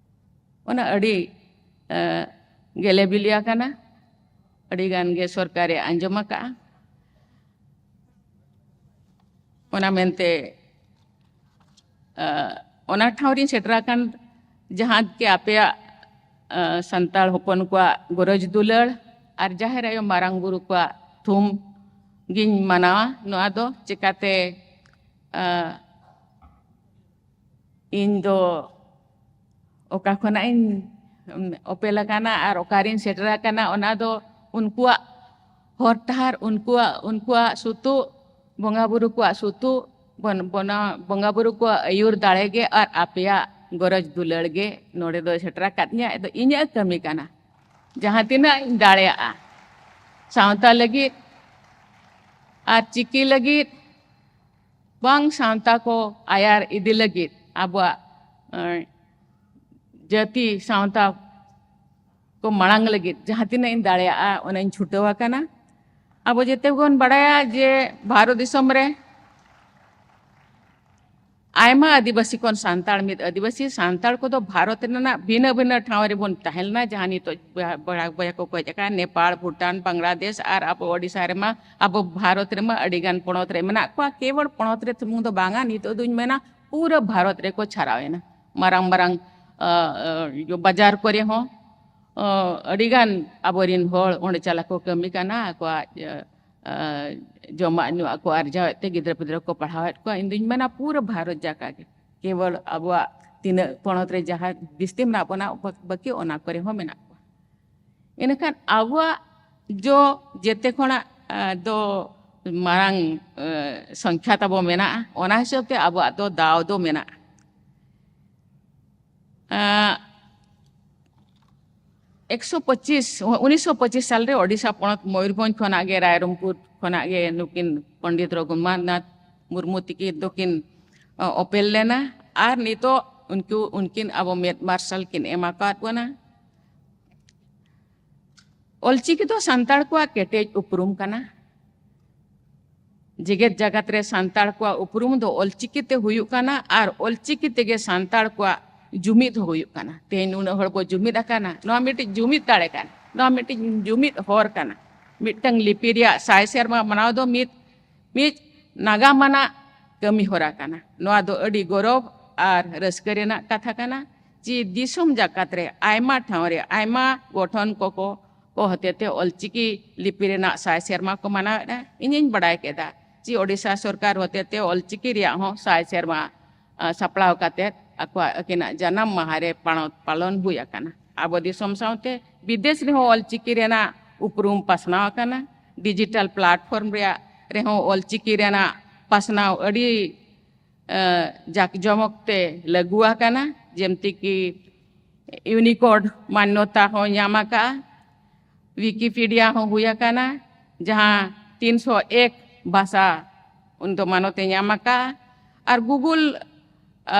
ᱚᱱᱟ ᱟᱹᱰᱤ, ᱮ, ᱜᱮᱞᱮ ᱵᱤᱞᱤ ᱟᱠᱟᱱᱟ᱾ ᱟᱹᱰᱤ ᱜᱟᱱ ᱜᱮ ᱥᱚᱨᱠᱟᱨᱮ ᱟᱸᱡᱚᱢ ᱟᱠᱟᱫᱼᱟ᱾ ᱚᱱᱟ ᱢᱮᱱᱛᱮ, ᱮ, ᱚᱱᱟ ᱴᱷᱟᱶ ᱨᱤᱧ ᱥᱮᱴᱮᱨ ᱟᱠᱟᱱ, ᱡᱟᱦᱟᱸ ᱜᱮ ᱟᱯᱮᱭᱟᱜ, ᱮ, ᱥᱟᱱᱛᱟᱲ ᱦᱚᱯᱚᱱ ᱠᱚᱣᱟᱜ ᱜᱚᱨᱚᱡᱽ ᱫᱩᱞᱟᱹᱲ ᱟᱨ ᱡᱟᱦᱮᱨ ᱟᱭᱳ ᱢᱟᱨᱟᱝ ᱵᱩᱨᱩ ᱠᱚᱣᱟᱜ ᱛᱷᱩᱢ ᱜᱤᱧ ᱢᱟᱱᱟᱣᱟ᱾ ᱱᱚᱣᱟ ᱫᱚ ᱪᱮᱠᱟᱛᱮ, ᱮ, ᱤᱧ ᱫᱚ ᱚᱠᱟ ᱠᱷᱚᱱᱟᱜ ᱤᱧ, ᱩᱢ, ᱚᱯᱮᱞ ᱟᱠᱟᱱᱟ ᱟᱨ ᱚᱠᱟᱨᱤᱧ ᱥᱮᱴᱮᱨ ᱟᱠᱟᱱᱟ, ᱚᱱᱟ ᱫᱚ ᱩᱱᱠᱩᱣᱟᱜ ᱦᱚᱨ ᱰᱟᱦᱟᱨ, ᱩᱱᱠᱩᱣᱟᱜ, ᱩᱱᱠᱩᱣᱟᱜ ᱥᱩᱛᱩᱜ, ᱵᱚᱸᱜᱟ ᱵᱩᱨᱩ ᱠᱚᱣᱟᱜ ᱥᱩᱛᱩᱜ, ᱵᱚᱱ-, ᱵᱚᱱᱟ-, ᱵᱚᱸᱜᱟ ᱵᱩᱨᱩ ᱠᱚᱣᱟᱜ ᱟᱹᱭᱩᱨ ᱫᱟᱲᱮ ᱜᱮ ᱟᱨ ᱟᱯᱮᱭᱟᱜ ᱜᱚᱨᱚᱡᱽ ᱫᱩᱞᱟᱹᱲ ᱜᱮ ᱱᱚᱰᱮ ᱫᱚ ᱥᱮᱴᱮᱨ ᱟᱠᱟᱫ ᱞᱤᱧᱟ᱾ ᱟᱫᱚ ᱤᱧᱟᱹᱜ ᱠᱟᱹᱢᱤ ᱠᱟᱱᱟ, ᱡᱟᱦᱟᱸ ᱛᱤᱱᱟᱹᱜ ᱤᱧ ᱫᱟᱲᱮᱭᱟᱜᱼᱟ, ᱥᱟᱶᱛᱟ ᱞᱟᱹᱜᱤᱫ ᱟᱨ ᱪᱤᱠᱤ ᱞᱟᱹᱜᱤᱫ, ᱵᱟᱝ ᱥᱟᱶᱛᱟ ᱠᱚ ᱟᱭᱟᱨ ᱤᱫᱤ ᱞᱟᱹᱜᱤᱫ, ᱟᱵᱚᱣᱟᱜ, ᱮᱸ, ᱡᱟᱹᱛᱤ ᱥᱟᱶᱛᱟ ᱠᱚ ᱢᱟᱲᱟᱝ ᱞᱟᱹᱜᱤᱫ ᱡᱟᱦᱟᱸ ᱛᱤᱱᱟᱹᱜ ᱤᱧ ᱫᱟᱲᱮᱭᱟᱜᱼᱟ, ᱚᱱᱟᱧ ᱪᱷᱩᱴᱟᱹᱣ ᱟᱠᱟᱱᱟ᱾ ᱟᱵᱚ ᱡᱮᱛᱮ ᱵᱚᱱ ᱵᱟᱲᱟᱭᱟ ᱡᱮ ᱵᱷᱟᱨᱚᱛ ᱫᱤᱥᱚᱢ ᱨᱮ ᱟᱭᱢᱟ ᱟᱹᱫᱤᱵᱟᱹᱥᱤ ᱠᱷᱚᱱ ᱥᱟᱱᱛᱟᱲ, ᱢᱤᱫ ᱟᱹᱫᱤᱵᱟᱹᱥᱤ ᱥᱟᱱᱛᱟᱲ ᱠᱚᱫᱚ ᱵᱷᱟᱨᱚᱛ ᱨᱮᱱᱟᱜ ᱵᱷᱤᱱᱟᱹ ᱵᱷᱤᱱᱟᱹ ᱴᱷᱟᱶ ᱨᱮᱵᱚᱱ ᱛᱟᱦᱮᱸ ᱞᱮᱱᱟ, ᱡᱟᱦᱟᱸ ᱱᱤᱛᱚᱜ ᱵᱚᱭᱦᱟ, ᱵᱚᱭᱦᱟ, ᱵᱚᱭᱦᱟ ᱠᱚᱠᱚ ᱦᱮᱡ ᱟᱠᱟᱱᱟ, ᱱᱮᱯᱟᱲ, ᱵᱷᱩᱴᱟᱱ, ᱵᱟᱝᱞᱟᱫᱮᱥ, ᱟᱨ ᱟᱵᱚ ᱳᱰᱤᱥᱟ ᱨᱮᱢᱟ, ᱟᱵᱚ ᱵᱷᱟᱨᱚᱛ ᱨᱮᱢᱟ ᱟᱹᱰᱤ ᱜᱟᱱ ᱯᱚᱱᱚᱛ ᱨᱮ ᱢᱮᱱᱟᱜ ᱠᱚᱣᱟ᱾ ᱠᱮᱵᱚᱞ ᱯᱚᱱᱚᱛ ᱨᱮ ᱥᱩᱢᱩᱝ ᱫᱚ ᱵᱟᱝᱟ, ᱱᱤᱛᱚᱜ ᱫᱩᱧ ᱢᱮᱱᱟ ᱯᱩᱨᱟᱹ ᱵᱷᱟᱨᱚᱛ ᱨᱮᱠᱚ ᱪᱷᱟᱨᱟᱣ ᱮᱱᱟ᱾ ᱢᱟᱨᱟᱝ ᱢᱟᱨᱟᱝ, ᱟ, ᱟ, ᱵᱟᱡᱟᱨ ᱠᱚᱨᱮ ᱦᱚᱸ, ᱟ, ᱟᱹᱰᱤ ᱜᱟᱱ ᱟᱵᱚᱨᱮᱱ ᱦᱚᱲ ᱚᱸᱰᱮ ᱪᱟᱞᱟᱜ ᱠᱚ ᱠᱟᱹᱢᱤ ᱠᱟᱱᱟ, ᱟᱠᱚᱣᱟᱜ, ᱟ, ᱟ, ᱡᱚᱢᱟᱜ ᱧᱩᱣᱟᱜ ᱠᱚ ᱟᱨᱡᱟᱣᱮᱫ ᱛᱮ ᱜᱤᱫᱽᱨᱟᱹ ᱯᱤᱫᱽᱨᱟᱹ ᱠᱚ ᱯᱟᱲᱦᱟᱣᱮᱫ ᱠᱚᱣᱟ᱾ ᱤᱧ ᱫᱩᱧ ᱢᱮᱱᱟ ᱯᱩᱨᱟᱹ ᱵᱷᱟᱨᱚᱛ ᱡᱟᱠᱟ ᱜᱮ, ᱠᱮᱵᱚᱞ ᱟᱵᱚᱣᱟᱜ ᱛᱤᱱᱟᱹᱜ ᱯᱚᱱᱚᱛ ᱨᱮ ᱡᱟᱦᱟᱸ ᱵᱤᱥᱛᱤ ᱢᱮᱱᱟᱜ ᱵᱚᱱᱟ, ᱵᱟ-, ᱵᱟᱹᱠᱤ ᱚᱱᱟ ᱠᱚᱨᱮ ᱦᱚᱸ ᱢᱮᱱᱟᱜ ᱠᱚᱣᱟ᱾ ᱤᱱᱟᱹᱠᱷᱟᱱ ᱟᱵᱚᱣᱟᱜ ᱡᱚ ᱡᱮᱛᱮ ᱠᱷᱚᱱᱟᱜ, ᱟ, ᱫᱚ ᱢᱟᱨᱟᱝ, ᱟ, ᱥᱚᱝᱠᱷᱟ ᱛᱟᱵᱚ ᱢᱮᱱᱟᱜᱼᱟ, ᱚᱱᱟ ᱦᱤᱥᱟᱹᱵ ᱛᱮ ᱟᱵᱚᱣᱟᱜ ᱫᱚ ᱫᱟᱣ ᱫᱚ ᱢᱮᱱᱟᱜᱼᱟ᱾ ᱟ, ᱮᱠᱥᱚ ᱯᱚᱸᱪᱤᱥ, ᱩᱱᱤᱥᱥᱚ ᱯᱚᱸᱪᱤᱥ ᱥᱟᱞ ᱨᱮ ᱳᱰᱤᱥᱟ ᱯᱚᱱᱚᱛ ᱢᱚᱭᱩᱨᱵᱷᱚᱸᱡᱽ ᱠᱷᱚᱱᱟᱜ ᱜᱮ, ᱨᱟᱭᱨᱚᱝᱯᱩᱨ ᱠᱷᱚᱱᱟᱜ ᱜᱮ ᱱᱩᱠᱤᱱ ᱯᱚᱱᱰᱤᱛ ᱨᱚᱜᱷᱩᱱᱟᱛᱷ ᱢᱩᱨᱢᱩ ᱛᱤᱠᱤᱱ ᱫᱚᱠᱤᱱ, ᱟ, ᱚᱯᱮᱞ ᱞᱮᱱᱟ᱾ ᱟᱨ ᱱᱤᱛᱚᱜ ᱩᱱᱠᱩ, ᱩᱱᱠᱤᱱ ᱟᱵᱚ ᱢᱮᱫ ᱢᱟᱨᱥᱟᱞ ᱠᱤᱱ ᱮᱢ ᱟᱠᱟᱫ ᱵᱚᱱᱟ᱾ ᱚᱞᱪᱤᱠᱤ ᱫᱚ ᱥᱟᱱᱛᱟᱲ ᱠᱚᱣᱟᱜ ᱠᱮᱴᱮᱡ ᱩᱯᱨᱩᱢ ᱠᱟᱱᱟ᱾ ᱡᱮᱜᱮᱛ ᱡᱟᱠᱟᱛ ᱨᱮ ᱥᱟᱱᱛᱟᱲ ᱠᱚᱣᱟᱜ ᱩᱯᱨᱩᱢ ᱫᱚ ᱚᱞᱪᱤᱠᱤ ᱛᱮ ᱦᱩᱭᱩᱜ ᱠᱟᱱᱟ ᱟᱨ ᱚᱞᱪᱤᱠᱤ ᱛᱮᱜᱮ ᱥᱟᱱᱛᱟᱲ ᱠᱚᱣᱟᱜ ᱡᱩᱢᱤᱫ ᱦᱚᱸ ᱦᱩᱭᱩᱜ ᱠᱟᱱᱟ᱾ ᱛᱮᱦᱮᱧ ᱱᱩᱱᱟᱹᱜ ᱦᱚᱲ ᱵᱚ ᱡᱩᱢᱤᱫ ᱟᱠᱟᱱᱟ, ᱱᱚᱣᱟ ᱢᱤᱫᱴᱤᱡ ᱡᱩᱢᱤᱫ ᱫᱟᱲᱮ ᱠᱟᱱᱟ, ᱱᱚᱣᱟ ᱢᱤᱫᱴᱤᱡ ᱡᱩᱢᱤᱫ ᱦᱚᱨ ᱠᱟᱱᱟ᱾ ᱢᱤᱫᱴᱟᱝ ᱞᱤᱯᱤ ᱨᱮᱭᱟᱜ ᱥᱟᱭ ᱥᱮᱨᱢᱟ ᱢᱟᱱᱟᱣ ᱫᱚ ᱢᱤᱫ, ᱢᱤᱫ ᱱᱟᱜᱟᱢ ᱟᱱᱟᱜ ᱠᱟᱹᱢᱤ ᱦᱚᱨᱟ ᱠᱟᱱᱟ᱾ ᱱᱚᱣᱟ ᱫᱚ ᱟᱹᱰᱤ ᱜᱚᱨᱚᱵᱽ ᱟᱨ ᱨᱟᱹᱥᱠᱟᱹ ᱨᱮᱱᱟᱜ ᱠᱟᱛᱷᱟ ᱠᱟᱱᱟ ᱡᱮ ᱫᱤᱥᱚᱢ ᱡᱟᱠᱟᱛ ᱨᱮ ᱟᱭᱢᱟ ᱴᱷᱟᱶ ᱨᱮ ᱟᱭᱢᱟ ᱜᱚᱴᱷᱚᱱ ᱠᱚᱠᱚ ᱠᱚ ᱦᱚᱛᱮᱛᱮ ᱚᱞᱪᱤᱠᱤ ᱞᱤᱯᱤ ᱨᱮᱱᱟᱜ ᱥᱟᱭ ᱥᱮᱨᱢᱟ ᱠᱚ ᱢᱟᱱᱟᱣᱮᱫᱼᱟ᱾ ᱤᱧᱤᱧ ᱵᱟᱰᱟᱭ ᱠᱮᱫᱟ ᱡᱮ ᱳᱰᱤᱥᱟ ᱥᱚᱨᱠᱟᱨ ᱦᱚᱛᱮᱛᱮ ᱚᱞᱪᱤᱠᱤ ᱨᱮᱭᱟᱜ ᱦᱚᱸ ᱥᱟᱭ ᱥᱮᱨᱢᱟ, ᱟ, ᱥᱟᱯᱲᱟᱣ ᱠᱟᱛᱮ ᱟᱠᱚᱣᱟᱜ, ᱟᱹᱠᱤᱱᱟᱜ ᱡᱟᱱᱟᱢ ᱢᱟᱦᱟ ᱨᱮ ᱯᱟᱲᱚ-, ᱯᱟᱞᱚᱱ ᱦᱩᱭ ᱟᱠᱟᱱᱟ᱾ ᱟᱵᱚ ᱫᱤᱥᱚᱢ ᱥᱟᱶᱛᱮ ᱵᱤᱫᱮᱥ ᱨᱮᱦᱚᱸ ᱚᱞᱪᱤᱠᱤ ᱨᱮᱱᱟᱜ ᱩᱯᱨᱩᱢ ᱯᱟᱥᱱᱟᱣ ᱟᱠᱟᱱᱟ᱾ ᱰᱤᱡᱤᱴᱟᱞ ᱯᱞᱟᱴᱯᱷᱚᱨᱢ ᱨᱮᱭᱟᱜ ᱨᱮᱦᱚᱸ ᱚᱞᱪᱤᱠᱤ ᱨᱮᱱᱟᱜ ᱯᱟᱥᱱᱟᱣ ᱟᱹᱰᱤ ᱮ, ᱡᱟᱠ ᱡᱚᱢᱚᱠ ᱛᱮ ᱞᱟᱹᱜᱩ ᱟᱠᱟᱱᱟ, ᱡᱮᱢᱛᱤ ᱠᱤ ᱤᱭᱩᱱᱤᱠᱳᱰ ᱢᱟᱱᱱᱚᱛᱟ ᱦᱚᱸ ᱧᱟᱢ ᱟᱠᱟᱫᱼᱟ, ᱣᱤᱠᱤᱯᱤᱰᱤᱭᱟ ᱦᱚᱸ ᱦᱩᱭ ᱟᱠᱟᱱᱟ, ᱡᱟᱦᱟᱸ ᱛᱤᱱᱥᱚ ᱮᱠ ᱵᱷᱟᱥᱟ ᱩᱱᱫᱚ ᱢᱟᱱᱚᱛ ᱮ ᱧᱟᱢ ᱟᱠᱟᱫᱼᱟ, ᱟᱨ ᱜᱩᱜᱩᱞ, ᱮ,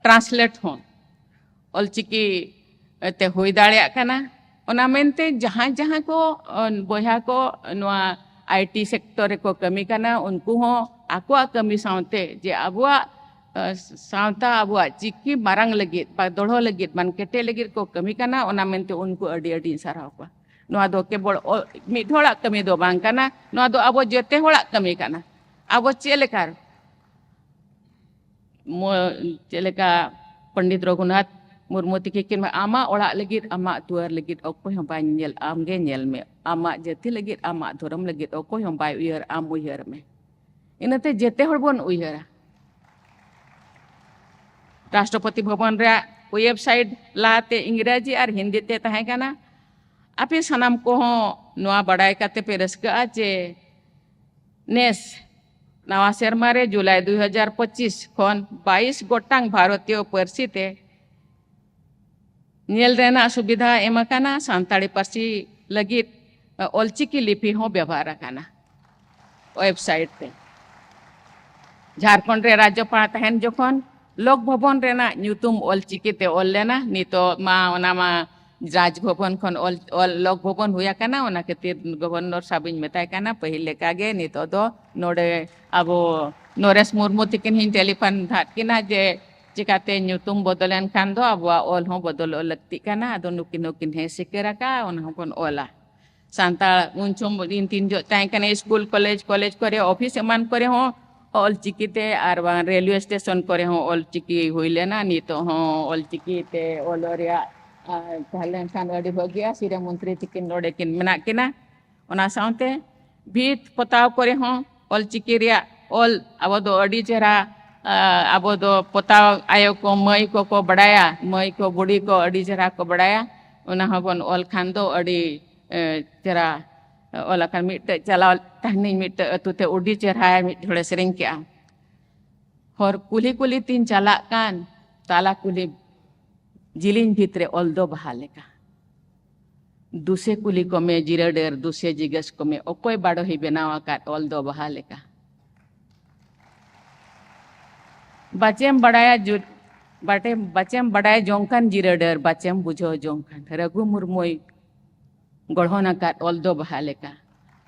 ᱴᱨᱟᱱᱥᱞᱮᱴ ᱦᱚᱸ ᱚᱞᱪᱤᱠᱤ ᱛᱮ ᱦᱩᱭ ᱫᱟᱲᱮᱭᱟᱜ ᱠᱟᱱᱟ᱾ ᱚᱱᱟ ᱢᱮᱱᱛᱮ ᱡᱟᱦᱟᱸᱭ ᱡᱟᱦᱟᱸᱭ ᱠᱚ, ᱚ, ᱵᱚᱭᱦᱟ ᱠᱚ ᱱᱚᱣᱟ ᱟᱭ ᱴᱤ ᱥᱮᱠᱴᱚᱨ ᱨᱮᱠᱚ ᱠᱟᱹᱢᱤ ᱠᱟᱱᱟ, ᱩᱱᱠᱩ ᱦᱚᱸ ᱟᱠᱚᱣᱟᱜ ᱠᱟᱹᱢᱤ ᱥᱟᱶᱛᱮ ᱡᱮ ᱟᱵᱚᱣᱟᱜ, ᱚ, ᱥᱟᱶᱛᱟ, ᱟᱵᱚᱣᱟᱜ ᱪᱤᱠᱤ ᱢᱟᱨᱟᱝ ᱞᱟᱹᱜᱤᱫ, ᱵᱟ ᱫᱚᱲᱦᱚ ᱞᱟᱹᱜᱤᱫ, ᱵᱟᱝ ᱠᱮᱴᱮᱡ ᱞᱟᱹᱜᱤᱫ ᱠᱚ ᱠᱟᱹᱢᱤ ᱠᱟᱱᱟ, ᱚᱱᱟ ᱢᱮᱱᱛᱮ ᱩᱱᱠᱩ ᱟᱹᱰᱤ ᱟᱹᱰᱤᱧ ᱥᱟᱨᱦᱟᱣ ᱠᱚᱣᱟ᱾ ᱱᱚᱣᱟ ᱫᱚ ᱠᱮᱵᱚᱞ ᱚ-, ᱢᱤᱫ ᱦᱚᱲᱟᱜ ᱠᱟᱹᱢᱤ ᱫᱚ ᱵᱟᱝ ᱠᱟᱱᱟ, ᱱᱚᱣᱟ ᱫᱚ ᱟᱵᱚ ᱡᱮᱛᱮ ᱦᱚᱲᱟᱜ ᱠᱟᱹᱢᱤ ᱠᱟᱱᱟ᱾ ᱟᱵᱚ ᱪᱮᱫ ᱞᱮᱠᱟ ᱢᱚ-, ᱪᱮᱫ ᱞᱮᱠᱟ ᱯᱚᱱᱰᱤᱛ ᱨᱚᱜᱷᱩᱱᱟᱛᱷ ᱢᱩᱨᱢᱩ ᱛᱤᱠᱤᱱ ᱠᱤᱱ ᱢᱮᱱᱟ, "ᱟᱢᱟᱜ ᱚᱲᱟᱜ ᱞᱟᱹᱜᱤᱫ, ᱟᱢᱟᱜ ᱫᱩᱣᱟᱹᱨ ᱞᱟᱹᱜᱤᱫ ᱚᱠᱚᱭ ᱦᱚᱸ ᱵᱟᱭ ᱧᱮᱞ, ᱟᱢ ᱜᱮ ᱧᱮᱞ ᱢᱮ᱾ ᱟᱢᱟᱜ ᱡᱟᱹᱛᱤ ᱞᱟᱹᱜᱤᱫ, ᱟᱢᱟᱜ ᱫᱷᱚᱨᱚᱢ ᱞᱟᱹᱜᱤᱫ ᱚᱠᱚᱭ ᱦᱚᱸ ᱵᱟᱭ ᱩᱭᱦᱟᱹᱨ, ᱟᱢ ᱩᱭᱦᱟᱹᱨ ᱢᱮ᱾" ᱤᱱᱟᱹᱛᱮ ᱡᱮᱛᱮ ᱦᱚᱲ ᱵᱚᱱ ᱩᱭᱦᱟᱹᱨᱟ᱾ ᱨᱟᱥᱴᱨᱚᱯᱚᱛᱤ ᱵᱷᱚᱵᱚᱱ ᱨᱮᱭᱟᱜ ᱣᱮᱵᱥᱟᱭᱤᱴ ᱞᱟᱦᱟᱛᱮ ᱤᱝᱨᱮᱡᱤ ᱟᱨ ᱦᱤᱱᱫᱤ ᱛᱮ ᱛᱟᱦᱮᱸ ᱠᱟᱱᱟ᱾ ᱟᱯᱮ ᱥᱟᱱᱟᱢ ᱠᱚᱦᱚᱸ ᱱᱚᱣᱟ ᱵᱟᱰᱟᱭ ᱠᱟᱛᱮ ᱯᱮ ᱨᱟᱹᱥᱠᱟᱹᱜᱼᱟ ᱡᱮ ᱱᱮᱥ ᱱᱟᱣᱟ ᱥᱮᱨᱢᱟ ᱨᱮ ᱡᱩᱞᱟᱭ ᱫᱩ ᱦᱟᱡᱟᱨ ᱯᱚᱸᱪᱤᱥ ᱠᱷᱚᱱ ᱵᱟᱭᱤᱥ ᱜᱚᱴᱟᱝ ᱵᱷᱟᱨᱚᱛᱤᱭᱚ ᱯᱟᱹᱨᱥᱤ ᱛᱮ ᱧᱮᱞ ᱨᱮᱱᱟᱜ ᱥᱩᱵᱤᱫᱷᱟ ᱮᱢ ᱟᱠᱟᱱᱟ᱾ ᱥᱟᱱᱛᱟᱲᱤ ᱯᱟᱹᱨᱥᱤ ᱞᱟᱹᱜᱤᱫ ᱚᱞᱪᱤᱠᱤ ᱞᱤᱯᱤ ᱦᱚᱸ ᱵᱮᱵᱚᱦᱟᱨ ᱟᱠᱟᱱᱟ ᱣᱮᱵᱥᱟᱭᱤᱴ ᱨᱮ᱾ ᱡᱷᱟᱲᱠᱷᱚᱸᱰ ᱨᱮ ᱨᱟᱡᱽᱡᱚᱯᱟᱲ ᱛᱟᱦᱮᱱ ᱡᱚᱠᱷᱚᱱ ᱞᱳᱠ ᱵᱷᱚᱵᱚᱱ ᱨᱮᱱᱟᱜ ᱧᱩᱛᱩᱢ ᱚᱞᱪᱤᱠᱤ ᱛᱮ ᱚᱞ ᱞᱮᱱᱟ᱾ ᱱᱤᱛᱚᱜ ᱢᱟ ᱚᱱᱟ ᱢᱟ ᱨᱟᱡᱽ ᱵᱷᱚᱵᱚᱱ ᱠᱷᱚᱱ ᱚᱞ, ᱚᱞ ᱞᱚᱠ ᱵᱷᱚᱵᱚᱱ ᱦᱩᱭ ᱟᱠᱟᱱᱟ, ᱚᱱᱟ ᱠᱷᱟᱹᱛᱤᱨ ᱜᱚᱵᱷᱚᱨᱱᱚᱨ ᱥᱟᱵ ᱤᱧ ᱢᱮᱛᱟᱭ ᱠᱟᱱᱟ, ᱯᱟᱹᱦᱤᱞ ᱞᱮᱠᱟᱜᱮ ᱱᱤᱛᱚᱜ ᱫᱚ ᱱᱚᱰᱮ ᱟᱵᱚ ᱱᱚᱨᱮᱥ ᱢᱩᱨᱢᱩ ᱛᱤᱠᱤᱱ ᱦᱚᱸᱧ ᱴᱮᱞᱤᱯᱷᱳᱱ ᱫᱷᱟᱫ ᱠᱤᱱᱟ ᱡᱮ ᱪᱤᱠᱟᱛᱮ ᱧᱩᱛᱩᱢ ᱵᱚᱫᱚᱞᱮᱱ ᱠᱷᱟᱱ ᱫᱚ ᱟᱵᱚᱣᱟᱜ ᱚᱞ ᱦᱚᱸ ᱵᱚᱫᱚᱞᱚᱜ ᱞᱟᱹᱠᱛᱤᱜ ᱠᱟᱱᱟ᱾ ᱟᱫᱚ ᱱᱩᱠᱤᱱ ᱦᱚᱸᱠᱤᱱ ᱦᱮᱸ ᱥᱤᱠᱟᱹᱨ ᱟᱠᱟᱫᱼᱟ, ᱚᱱᱟ ᱦᱚᱸᱵᱚᱱ ᱚᱞᱟ᱾ ᱥᱟᱱᱛᱟᱲ ᱩᱱ ᱥᱚᱢᱚᱭ ᱤᱧ ᱛᱤᱱ ᱡᱚᱦᱚᱜ ᱛᱟᱦᱮᱸ ᱠᱟᱱᱟ ᱥᱠᱩᱞ, ᱠᱚᱞᱮᱡᱽ, ᱠᱚᱞᱮᱡᱽ ᱠᱚᱨᱮ, ᱚᱯᱷᱤᱥ ᱮᱢᱟᱱ ᱠᱚᱨᱮ ᱦᱚᱸ ᱚᱞᱪᱤᱠᱤ ᱛᱮ, ᱟᱨ ᱵᱟᱝ ᱨᱮᱞᱣᱮ ᱥᱴᱮᱥᱚᱱ ᱠᱚᱨᱮ ᱦᱚᱸ ᱚᱞᱪᱤᱠᱤ ᱦᱩᱭ ᱞᱮᱱᱟ᱾ ᱱᱤᱛᱚᱜ ᱦᱚᱸ ᱚᱞᱪᱤᱠᱤ ᱛᱮ ᱚᱞᱚᱜ ᱨᱮᱭᱟᱜ, ᱟᱨ ᱛᱟᱦᱮᱸ ᱞᱮᱱᱠᱷᱟᱱ ᱟᱹᱰᱤ ᱵᱷᱟᱹᱜᱤᱜᱼᱟ᱾ ᱥᱤᱨᱟᱹ ᱢᱚᱱᱛᱨᱤ ᱛᱤᱠᱤᱱ ᱱᱚᱰᱮ ᱠᱤᱱ ᱢᱮᱱᱟᱜ ᱠᱤᱱᱟ᱾ ᱚᱱᱟ ᱥᱟᱶᱛᱮ ᱵᱷᱤᱛ ᱯᱚᱛᱟᱣ ᱠᱚᱨᱮ ᱦᱚᱸ ᱚᱞᱪᱤᱠᱤ ᱨᱮᱭᱟᱜ ᱚᱞ ᱟᱵᱚ ᱫᱚ ᱟᱹᱰᱤ ᱪᱮᱦᱨᱟ, ᱟᱵᱚ ᱫᱚ ᱯᱚᱛᱟᱣ ᱟᱭᱳ ᱠᱚ, ᱢᱟᱹᱭ ᱠᱚᱠᱚ ᱵᱟᱲᱟᱭᱟ, ᱢᱟᱹᱭ ᱠᱚ, ᱵᱩᱰᱷᱤ ᱠᱚ ᱟᱹᱰᱤ ᱪᱮᱦᱨᱟ ᱠᱚ ᱵᱟᱲᱟᱭᱟ᱾ ᱚᱱᱟ ᱦᱚᱸᱵᱚᱱ ᱚᱞ ᱠᱷᱟᱱ ᱫᱚ ᱟᱹᱰᱤ ᱪᱮᱦᱨᱟ ᱚᱞ ᱟᱠᱟᱱ᱾ ᱢᱤᱫᱴᱮᱡ ᱪᱟᱞᱟᱣ ᱛᱟᱦᱮᱱᱤᱧ, ᱢᱤᱫᱴᱮᱡ ᱟᱹᱛᱩ ᱛᱮ ᱟᱹᱰᱤ ᱪᱮᱦᱨᱟ ᱢᱤᱫ ᱦᱚᱲᱮ ᱥᱮᱨᱮᱧ ᱠᱮᱜᱼᱟ, ᱦᱚᱨ ᱠᱩᱞᱦᱤ ᱠᱩᱞᱦᱤ ᱛᱤᱧ ᱪᱟᱞᱟᱜ ᱠᱟᱱ, ᱛᱟᱞᱟ ᱠᱩᱞᱦᱤ ᱡᱤᱞᱤᱧ ᱵᱷᱤᱛ ᱨᱮ ᱚᱞ ᱫᱚ ᱵᱟᱦᱟ ᱞᱮᱠᱟ᱾ ᱫᱩᱥᱮ ᱠᱩᱞᱤ ᱠᱚᱢᱮ ᱡᱤᱨᱟᱹ ᱰᱟᱹᱨ, ᱫᱩᱥᱮ ᱡᱤᱜᱟᱹᱥ ᱠᱚᱢᱮ ᱚᱠᱚᱭ ᱵᱟᱰᱚᱦᱤ ᱵᱮᱱᱟᱣ ᱟᱠᱟᱫ ᱚᱞ ᱫᱚ ᱵᱟᱦᱟ ᱞᱮᱠᱟ᱾ ᱵᱟᱪᱮᱢ ᱵᱟᱲᱟᱭᱟ ᱡᱩ-, ᱵᱟᱴᱮ-, ᱵᱟᱪᱮᱢ ᱵᱟᱰᱟᱭ ᱡᱚᱝ ᱠᱟᱱ ᱡᱤᱨᱟᱹ ᱰᱟᱹᱨ, ᱵᱟᱪᱮᱢ ᱵᱩᱡᱷᱟᱹᱣ ᱡᱚᱝ ᱠᱟᱱ ᱨᱟᱹᱜᱷᱩ ᱢᱩᱨᱢᱩᱭ ᱜᱚᱲᱦᱚᱱ ᱟᱠᱟᱫ ᱚᱞ ᱫᱚ ᱵᱟᱦᱟ ᱞᱮᱠᱟ᱾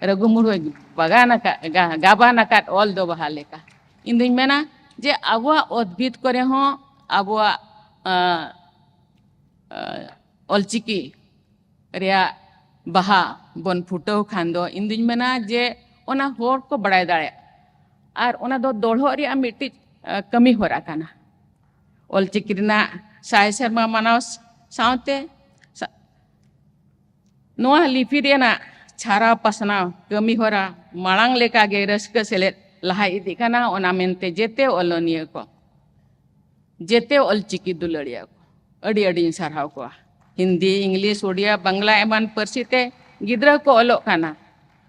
ᱨᱟᱹᱜᱷᱩ ᱢᱩᱨᱢᱩᱭ ᱵᱟᱜᱟᱱ ᱟᱠᱟᱫ, ᱜᱟ-, ᱜᱟᱵᱟᱱ ᱟᱠᱟᱫ ᱚᱞ ᱫᱚ ᱵᱟᱦᱟ ᱞᱮᱠᱟ᱾ ᱤᱧ ᱫᱩᱧ ᱢᱮᱱᱟ ᱡᱮ ᱟᱵᱚᱣᱟᱜ ᱚᱛ ᱵᱷᱤᱛ ᱠᱚᱨᱮ ᱦᱚᱸ ᱟᱵᱚᱣᱟᱜ, ᱟᱸ, ᱟᱸ, ᱚᱞᱪᱤᱠᱤ ᱨᱮᱭᱟᱜ ᱵᱟᱦᱟ ᱵᱚᱱ ᱯᱷᱩᱴᱟᱹᱣ ᱠᱷᱟᱱ ᱫᱚ, ᱤᱧ ᱫᱩᱧ ᱢᱮᱱᱟ ᱡᱮ ᱚᱱᱟ ᱦᱚᱲ ᱠᱚ ᱵᱟᱲᱟᱭ ᱫᱟᱲᱮᱭᱟᱜᱼᱟ᱾ ᱟᱨ ᱚᱱᱟ ᱫᱚ ᱫᱚᱲᱦᱚᱜ ᱨᱮᱭᱟᱜ ᱢᱤᱫᱴᱤᱡ, ᱟᱸ, ᱠᱟᱹᱢᱤ ᱦᱚᱨᱟ ᱠᱟᱱᱟ᱾ ᱚᱞᱪᱤᱠᱤ ᱨᱮᱱᱟᱜ ᱥᱟᱭ ᱥᱮᱨᱢᱟ ᱢᱟᱱᱟᱣ ᱥᱟᱶᱛᱮ ᱥᱟ-, ᱱᱚᱣᱟ ᱞᱤᱯᱤ ᱨᱮᱱᱟᱜ ᱪᱷᱟᱨᱟᱣ ᱯᱟᱥᱱᱟᱣ ᱠᱟᱹᱢᱤ ᱦᱚᱨᱟ ᱢᱟᱲᱟᱝ ᱞᱮᱠᱟᱜᱮ ᱨᱟᱹᱥᱠᱟᱹ ᱥᱮᱞᱮᱫ ᱞᱟᱦᱟ ᱤᱫᱤᱜ ᱠᱟᱱᱟ᱾ ᱚᱱᱟ ᱢᱮᱱᱛᱮ ᱡᱮᱛᱮ ᱚᱞᱚᱱᱤᱭᱟᱹ ᱠᱚ, ᱡᱮᱛᱮ ᱚᱞᱪᱤᱠᱤ ᱫᱩᱞᱟᱹᱲᱤᱭᱟᱹ ᱠᱚ, ᱟᱹᱰᱤ ᱟᱹᱰᱤᱧ ᱥᱟᱨᱦᱟᱣ ᱠᱚᱣᱟ᱾ ᱦᱤᱱᱫᱤ, ᱤᱝᱞᱤᱥ, ᱳᱰᱤᱭᱟ, ᱵᱟᱝᱞᱟ ᱮᱢᱟᱱ ᱯᱟᱹᱨᱥᱤ ᱛᱮ ᱜᱤᱫᱽᱨᱟᱹ ᱠᱚ ᱚᱞᱚᱜ ᱠᱟᱱᱟ᱾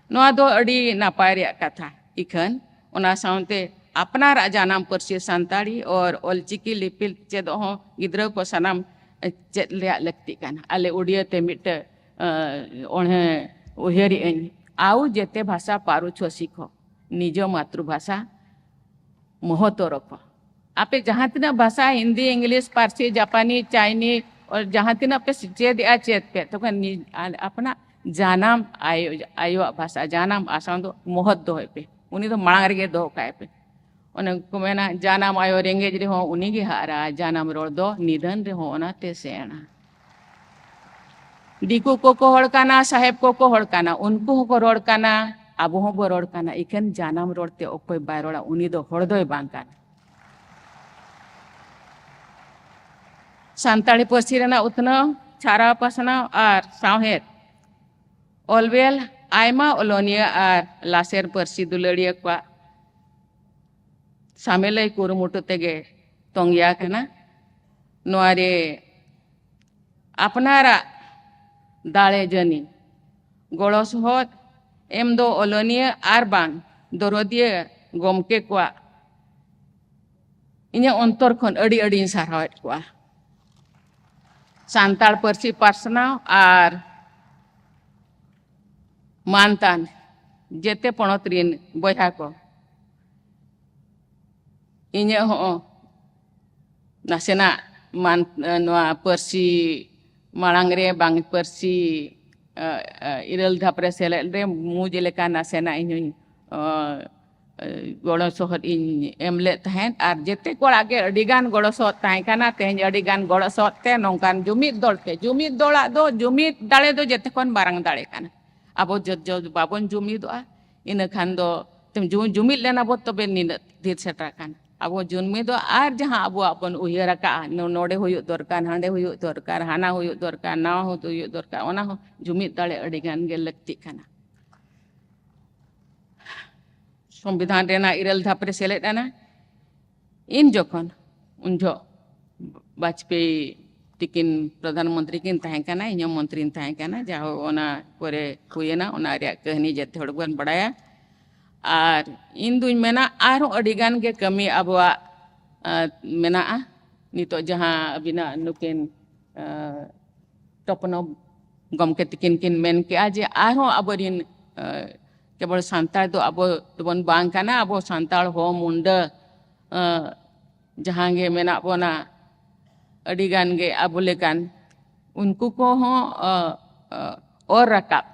ᱱᱚᱣᱟ ᱫᱚ ᱟᱹᱰᱤ ᱱᱟᱯᱟᱭ ᱨᱮᱭᱟᱜ ᱠᱟᱛᱷᱟ᱾ ᱤᱠᱷᱟᱹᱱ ᱚᱱᱟ ᱥᱟᱶᱛᱮ ᱟᱯᱱᱟᱨᱟᱜ ᱡᱟᱱᱟᱢ ᱯᱟᱹᱨᱥᱤ ᱥᱟᱱᱛᱟᱲᱤ ᱚᱨ ᱚᱞᱪᱤᱠᱤ ᱞᱤᱯᱤ ᱪᱮᱫᱚᱜ ᱦᱚᱸ ᱜᱤᱫᱽᱨᱟᱹ ᱠᱚ ᱥᱟᱱᱟᱢ ᱪᱮᱫ ᱨᱮᱭᱟᱜ ᱞᱟᱹᱠᱛᱤ ᱠᱟᱱᱟ᱾ ᱟᱞᱮ ᱩᱰᱤᱭᱟᱹ ᱛᱮ ᱢᱤᱫᱴᱟᱹ, ᱟᱸ, ᱚᱬᱦᱮ ᱩᱭᱦᱟᱹᱨᱮᱜ ᱟᱹᱧ, ᱟᱣ ᱡᱮᱛᱮ ᱵᱷᱟᱥᱟ ᱯᱟᱨᱩ ᱪᱷᱚ ᱥᱤᱠᱷᱚ, ᱱᱤᱡᱚ ᱢᱟᱛᱨᱩᱵᱷᱟᱥᱟ ᱢᱚᱦᱚᱛᱚ ᱨᱚᱠᱷᱚ᱾ ᱟᱯᱮ ᱡᱟᱦᱟᱸ ᱛᱤᱱᱟᱹᱜ ᱵᱷᱟᱥᱟ, ᱦᱤᱱᱫᱤ, ᱤᱝᱞᱤᱥ, ᱯᱟᱨᱥᱤ, ᱡᱟᱯᱟᱱᱤ, ᱪᱟᱭᱱᱤ, ᱚᱞ ᱡᱟᱦᱟᱸ ᱛᱤᱱᱟᱹᱜ ᱯᱮ ᱪᱮᱫ ᱮᱜᱼᱟ, ᱪᱮᱫ ᱯᱮ, ᱛᱚᱵᱮ ᱱᱤᱡ-, ᱟᱞ-, ᱟᱯᱱᱟᱜ ᱡᱟᱱᱟᱢ ᱟᱭᱳ, ᱟᱭᱳᱣᱟᱜ ᱵᱷᱟᱥᱟ, ᱡᱟᱱᱟᱢ ᱟᱲᱟᱝ ᱫᱚ ᱢᱚᱦᱚᱛ ᱫᱚᱦᱚᱭ ᱯᱮ᱾ ᱩᱱᱤ ᱫᱚ ᱢᱟᱲᱟᱝ ᱨᱮᱜᱮ ᱫᱚᱦᱚ ᱠᱟᱭ ᱯᱮ᱾ ᱚᱱᱮ ᱠᱚ ᱢᱮᱱᱟ, "ᱡᱟᱱᱟᱢ ᱟᱭᱳ ᱨᱮᱸᱜᱮᱡ ᱨᱮᱦᱚᱸ ᱩᱱᱤ ᱜᱮ ᱦᱟᱨᱟ, ᱡᱟᱱᱟᱢ ᱨᱚᱲ ᱫᱚ ᱱᱤᱫᱷᱟᱹᱱ ᱨᱮᱦᱚᱸ ᱚᱱᱟᱛᱮ ᱥᱮᱬᱟ᱾" ᱫᱤᱠᱩ ᱠᱚᱠᱚ ᱦᱚᱲ ᱠᱟᱱᱟ, ᱥᱟᱦᱮᱵ ᱠᱚᱠᱚ ᱦᱚᱲ ᱠᱟᱱᱟ, ᱩᱱᱠᱩ ᱦᱚᱸᱠᱚ ᱨᱚᱲ ᱠᱟᱱᱟ, ᱟᱵᱚ ᱦᱚᱸᱵᱚ ᱨᱚᱲ ᱠᱟᱱᱟ᱾ ᱤᱠᱷᱟᱹᱱ ᱡᱟᱱᱟᱢ ᱨᱚᱲ ᱛᱮ ᱚᱠᱚᱭ ᱵᱟᱭ ᱨᱚᱲᱟ, ᱩᱱᱤ ᱫᱚ ᱦᱚᱲ ᱫᱚᱭ ᱵᱟᱝ ᱠᱟᱱᱟ᱾ ᱥᱟᱱᱛᱟᱲᱤ ᱯᱟᱹᱨᱥᱤ ᱨᱮᱱᱟᱜ ᱩᱛᱱᱟᱹᱣ, ᱪᱷᱟᱨᱟᱣ ᱯᱟᱥᱱᱟᱣ ᱟᱨ ᱥᱟᱶᱦᱮᱫ ᱚᱞᱵᱮᱞ ᱟᱭᱢᱟ ᱚᱞᱚᱱᱤᱭᱟᱹ ᱟᱨ ᱞᱟᱥᱮᱨ ᱯᱟᱹᱨᱥᱤ ᱫᱩᱞᱟᱹᱲᱤᱭᱟᱹ ᱠᱚᱣᱟᱜ ᱥᱟᱢᱮᱞᱟᱭ ᱠᱩᱨᱩᱢᱩᱴᱩ ᱛᱮᱜᱮ ᱛᱚᱝᱜᱮ ᱟᱠᱟᱱᱟ᱾ ᱱᱚᱣᱟ ᱨᱮ ᱟᱯᱱᱟᱨᱟᱜ ᱫᱟᱲᱮ ᱡᱟᱹᱱᱤ ᱜᱚᱲᱚ ᱥᱚᱦᱚᱫ ᱮᱢ ᱫᱚ ᱚᱞᱚᱱᱤᱭᱟᱹ ᱟᱨ ᱵᱟᱝ ᱫᱚᱨᱚᱫᱤᱭᱟᱹ ᱜᱚᱢᱠᱮ ᱠᱚᱣᱟᱜ ᱤᱧᱟᱹᱜ ᱚᱱᱛᱚᱨ ᱠᱷᱚᱱ ᱟᱹᱰᱤ ᱟᱹᱰᱤᱧ ᱥᱟᱨᱦᱟᱣᱮᱫ ᱠᱚᱣᱟ᱾ ᱥᱟᱱᱛᱟᱲ ᱯᱟᱹᱨᱥᱤ ᱯᱟᱥᱱᱟᱣ ᱟᱨ ᱢᱟᱱᱛᱟᱱ ᱡᱮᱛᱮ ᱯᱚᱱᱚᱛ ᱨᱤᱱ ᱵᱚᱭᱦᱟ ᱠᱚ, ᱤᱧᱟᱹᱜ ᱦᱚᱸ ᱱᱟᱥᱮᱱᱟᱜ ᱢᱟᱱ, ᱱᱚᱣᱟ ᱯᱟᱹᱨᱥᱤ ᱢᱟᱲᱟᱝ ᱨᱮ ᱵᱟᱝ ᱯᱟᱹᱨᱥᱤ, ᱟᱹ, ᱟᱹ, ᱤᱨᱟᱹᱞ ᱫᱷᱟᱯ ᱨᱮ ᱥᱮᱞᱮᱫ ᱨᱮ ᱢᱩᱸᱡ ᱞᱮᱠᱟ ᱱᱟᱥᱮᱱᱟᱜ ᱤᱧ ᱦᱚᱸᱧ, ᱟᱹ, ᱟᱹ, ᱜᱚᱲᱚ ᱥᱚᱦᱚᱫ ᱤᱧ ᱮᱢ ᱞᱮᱫ ᱛᱟᱦᱮᱸᱫ᱾ ᱟᱨ ᱡᱮᱛᱮ ᱠᱚᱲᱟ ᱜᱮ ᱟᱹᱰᱤ ᱜᱟᱱ ᱜᱚᱲᱚ ᱥᱚᱦᱚᱫ ᱛᱟᱦᱮᱸ ᱠᱟᱱᱟ᱾ ᱛᱮᱦᱮᱧ ᱟᱹᱰᱤ ᱜᱟᱱ ᱜᱚᱲᱚ ᱥᱚᱦᱚᱫ ᱛᱮ ᱱᱚᱝᱠᱟᱱ ᱡᱩᱢᱤᱫ ᱫᱚᱞ ᱛᱮ, ᱡᱩᱢᱤᱫ ᱫᱚᱞᱟᱜ ᱫᱚ, ᱡᱩᱢᱤᱫ ᱫᱟᱲᱮ ᱫᱚ ᱡᱮᱛᱮ ᱠᱷᱚᱱ ᱢᱟᱨᱟᱝ ᱫᱟᱲᱮ ᱠᱟᱱᱟ᱾ ᱟᱵᱚ ᱡᱚ-, ᱡᱚ-, ᱵᱟᱵᱚᱱ ᱡᱩᱢᱤᱫᱚᱜᱼᱟ, ᱤᱱᱟᱹ ᱠᱷᱟᱱ ᱫᱚ ᱛᱮᱢ ᱡᱩ-, ᱡᱩᱢᱤᱫ ᱞᱮᱱᱟ ᱵᱚ, ᱛᱚᱵᱮ ᱱᱤᱱᱟᱹᱜ ᱰᱷᱮᱨ ᱥᱮᱴᱮᱨ ᱟᱠᱟᱱᱟ᱾ ᱟᱵᱚ ᱡᱩᱢᱤᱫᱚᱜ ᱟᱨ ᱡᱟᱦᱟᱸ ᱟᱵᱚᱣᱟᱜ ᱵᱚᱱ ᱩᱭᱦᱟᱹᱨ ᱟᱠᱟᱜᱼᱟ, ᱱᱚ-, ᱱᱚᱰᱮ ᱦᱩᱭᱩᱜ ᱫᱚᱨᱠᱟᱨ, ᱦᱟᱸᱰᱮ ᱦᱩᱭᱩᱜ ᱫᱚᱨᱠᱟᱨ, ᱦᱟᱱᱟ ᱦᱩᱭᱩᱜ ᱫᱚᱨᱠᱟᱨ, ᱱᱟᱣᱟ ᱦᱩᱭᱩᱜ ᱫᱚᱨᱠᱟᱨ, ᱚᱱᱟ ᱦᱚᱸ ᱡᱩᱢᱤᱫ ᱫᱟᱲᱮ ᱟᱹᱰᱤ ᱜᱟᱱ ᱜᱮ ᱞᱟᱹᱠᱛᱤᱜ ᱠᱟᱱᱟ᱾ ᱥᱚᱝᱵᱤᱫᱷᱟᱱ ᱨᱮᱱᱟᱜ ᱤᱨᱟᱹᱞ ᱫᱷᱟᱯ ᱨᱮ ᱥᱮᱞᱮᱫ ᱮᱱᱟ᱾ ᱤᱧ ᱡᱚᱠᱷᱚᱱ, ᱩᱱ ᱡᱚᱦᱚᱜ ᱵᱟᱡᱽᱯᱮᱭᱤ ᱛᱤᱠᱤᱱ ᱯᱨᱚᱫᱷᱟᱱ ᱢᱚᱱᱛᱨᱤ ᱠᱤᱱ ᱛᱟᱦᱮᱸ ᱠᱟᱱᱟ, ᱤᱧ ᱦᱚᱸ ᱢᱚᱱᱛᱨᱤᱧ ᱛᱟᱦᱮᱸ ᱠᱟᱱᱟ᱾ ᱡᱟᱦᱳ, ᱚᱱᱟ ᱯᱚᱨᱮ ᱦᱩᱭᱮᱱᱟ, ᱚᱱᱟ ᱨᱮᱭᱟᱜ ᱠᱟᱹᱦᱱᱤ ᱡᱮᱛᱮ ᱦᱚᱲ ᱵᱚᱱ ᱵᱟᱲᱟᱭᱟ᱾ ᱟᱨ ᱤᱧ ᱫᱩᱧ ᱢᱮᱱᱟ, ᱟᱨᱦᱚᱸ ᱟᱹᱰᱤ ᱜᱟᱱ ᱜᱮ ᱠᱟᱹᱢᱤ ᱟᱵᱚᱣᱟᱜ, ᱟᱸ, ᱢᱮᱱᱟᱜᱼᱟ᱾ ᱱᱤᱛᱚᱜ ᱡᱟᱦᱟᱸ ᱟᱹᱵᱤᱱᱟᱜ ᱱᱩᱠᱤᱱ, ᱟᱸ, ᱛᱚᱯᱱᱚ ᱜᱚᱢᱠᱮ ᱛᱤᱠᱤᱱ ᱠᱤᱱ ᱢᱮᱱ ᱠᱮᱜᱼᱟ ᱡᱮ ᱟᱨᱦᱚᱸ ᱟᱵᱚᱨᱤᱱ, ᱟᱸ, ᱠᱮᱵᱚᱞ ᱥᱟᱱᱛᱟᱲ ᱫᱚ ᱟᱵᱚ ᱫᱚᱵᱚᱱ ᱵᱟᱝ ᱠᱟᱱᱟ, ᱟᱵᱚ ᱥᱟᱱᱛᱟᱲ, ᱦᱳ, ᱢᱩᱱᱰᱟᱹ, ᱟᱸ, ᱡᱟᱦᱟᱸ ᱜᱮ ᱢᱮᱱᱟᱜ ᱵᱚᱱᱟ, ᱟᱹᱰᱤ ᱜᱟᱱ ᱜᱮ ᱟᱵᱚ ᱞᱮᱠᱟᱱ, ᱩᱱᱠᱩ ᱠᱚᱦᱚᱸ, ᱚ, ᱚ, ᱚᱨ ᱨᱟᱠᱟᱵ,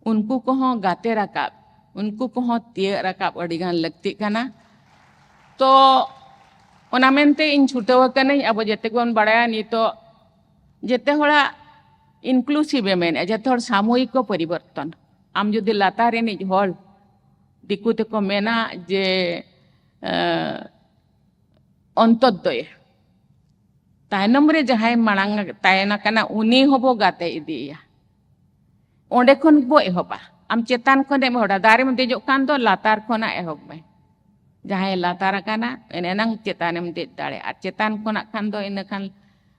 ᱩᱱᱠᱩ ᱠᱚᱦᱚᱸ ᱜᱟᱛᱮ ᱨᱟᱠᱟᱵ, ᱩᱱᱠᱩ ᱠᱚᱦᱚᱸ ᱛᱤᱭᱟᱹᱜ ᱨᱟᱠᱟᱵ ᱟᱹᱰᱤ ᱜᱟᱱ ᱞᱟᱹᱠᱛᱤᱜ ᱠᱟᱱᱟ᱾ ᱛᱚ, ᱚᱱᱟ ᱢᱮᱱᱛᱮ ᱤᱧ ᱪᱷᱩᱴᱟᱹᱣ ᱟᱠᱟᱱᱟᱹᱧ᱾ ᱟᱵᱚ ᱡᱮᱛᱮ ᱵᱚᱱ ᱵᱟᱲᱟᱭᱟ, ᱱᱤᱛᱚᱜ ᱡᱮᱛᱮ ᱦᱚᱲᱟᱜ inclusive ᱮ ᱢᱮᱱᱮᱫᱼᱟ, ᱡᱮᱛᱮ ᱦᱚᱲ ᱥᱟᱢᱚᱭᱤᱠ ᱠᱚ ᱯᱚᱨᱤᱵᱚᱨᱛᱚᱱ᱾ ᱟᱢ ᱡᱩᱫᱤ ᱞᱟᱛᱟᱨ ᱨᱤᱱᱤᱡ ᱦᱚᱲ, ᱫᱤᱠᱩ ᱛᱮᱠᱚ ᱢᱮᱱᱟ ᱡᱮ, ᱮᱸ, ᱚᱱᱛᱚᱫᱽᱫᱚᱭ, ᱛᱟᱭᱱᱚᱢ ᱨᱮ ᱡᱟᱦᱟᱸᱭ ᱢᱟᱲᱟᱝ ᱛᱟᱦᱮᱱ ᱠᱟᱱᱟ, ᱩᱱᱤ ᱦᱚᱸᱵᱚ ᱜᱟᱛᱮ ᱤᱫᱤᱭᱮᱭᱟ᱾ ᱚᱸᱰᱮ ᱠᱷᱚᱱ ᱵᱚ ᱮᱦᱚᱵᱟ᱾ ᱟᱢ ᱪᱮᱛᱟᱱ ᱠᱷᱚᱱ ᱮᱢ ᱮᱦᱚᱵᱟ, ᱫᱟᱨᱮᱢ ᱫᱮᱡᱚᱜ ᱠᱷᱟᱱ ᱫᱚ ᱞᱟᱛᱟᱨ ᱠᱷᱚᱱᱟᱜ ᱮᱦᱚᱵ ᱢᱮ᱾ ᱡᱟᱦᱟᱸᱭ ᱞᱟᱛᱟᱨ ᱟᱠᱟᱱᱟ, ᱮᱱ ᱮᱱᱟᱝ ᱪᱮᱛᱟᱱᱮᱢ ᱫᱮᱡ ᱫᱟᱲᱮᱭᱟᱜᱼᱟ᱾ ᱟᱨ ᱪᱮᱛᱟᱱ ᱠᱷᱚᱱᱟᱜ ᱠᱷᱟᱱ ᱫᱚ ᱤᱱᱟᱹ ᱠᱷᱟᱱ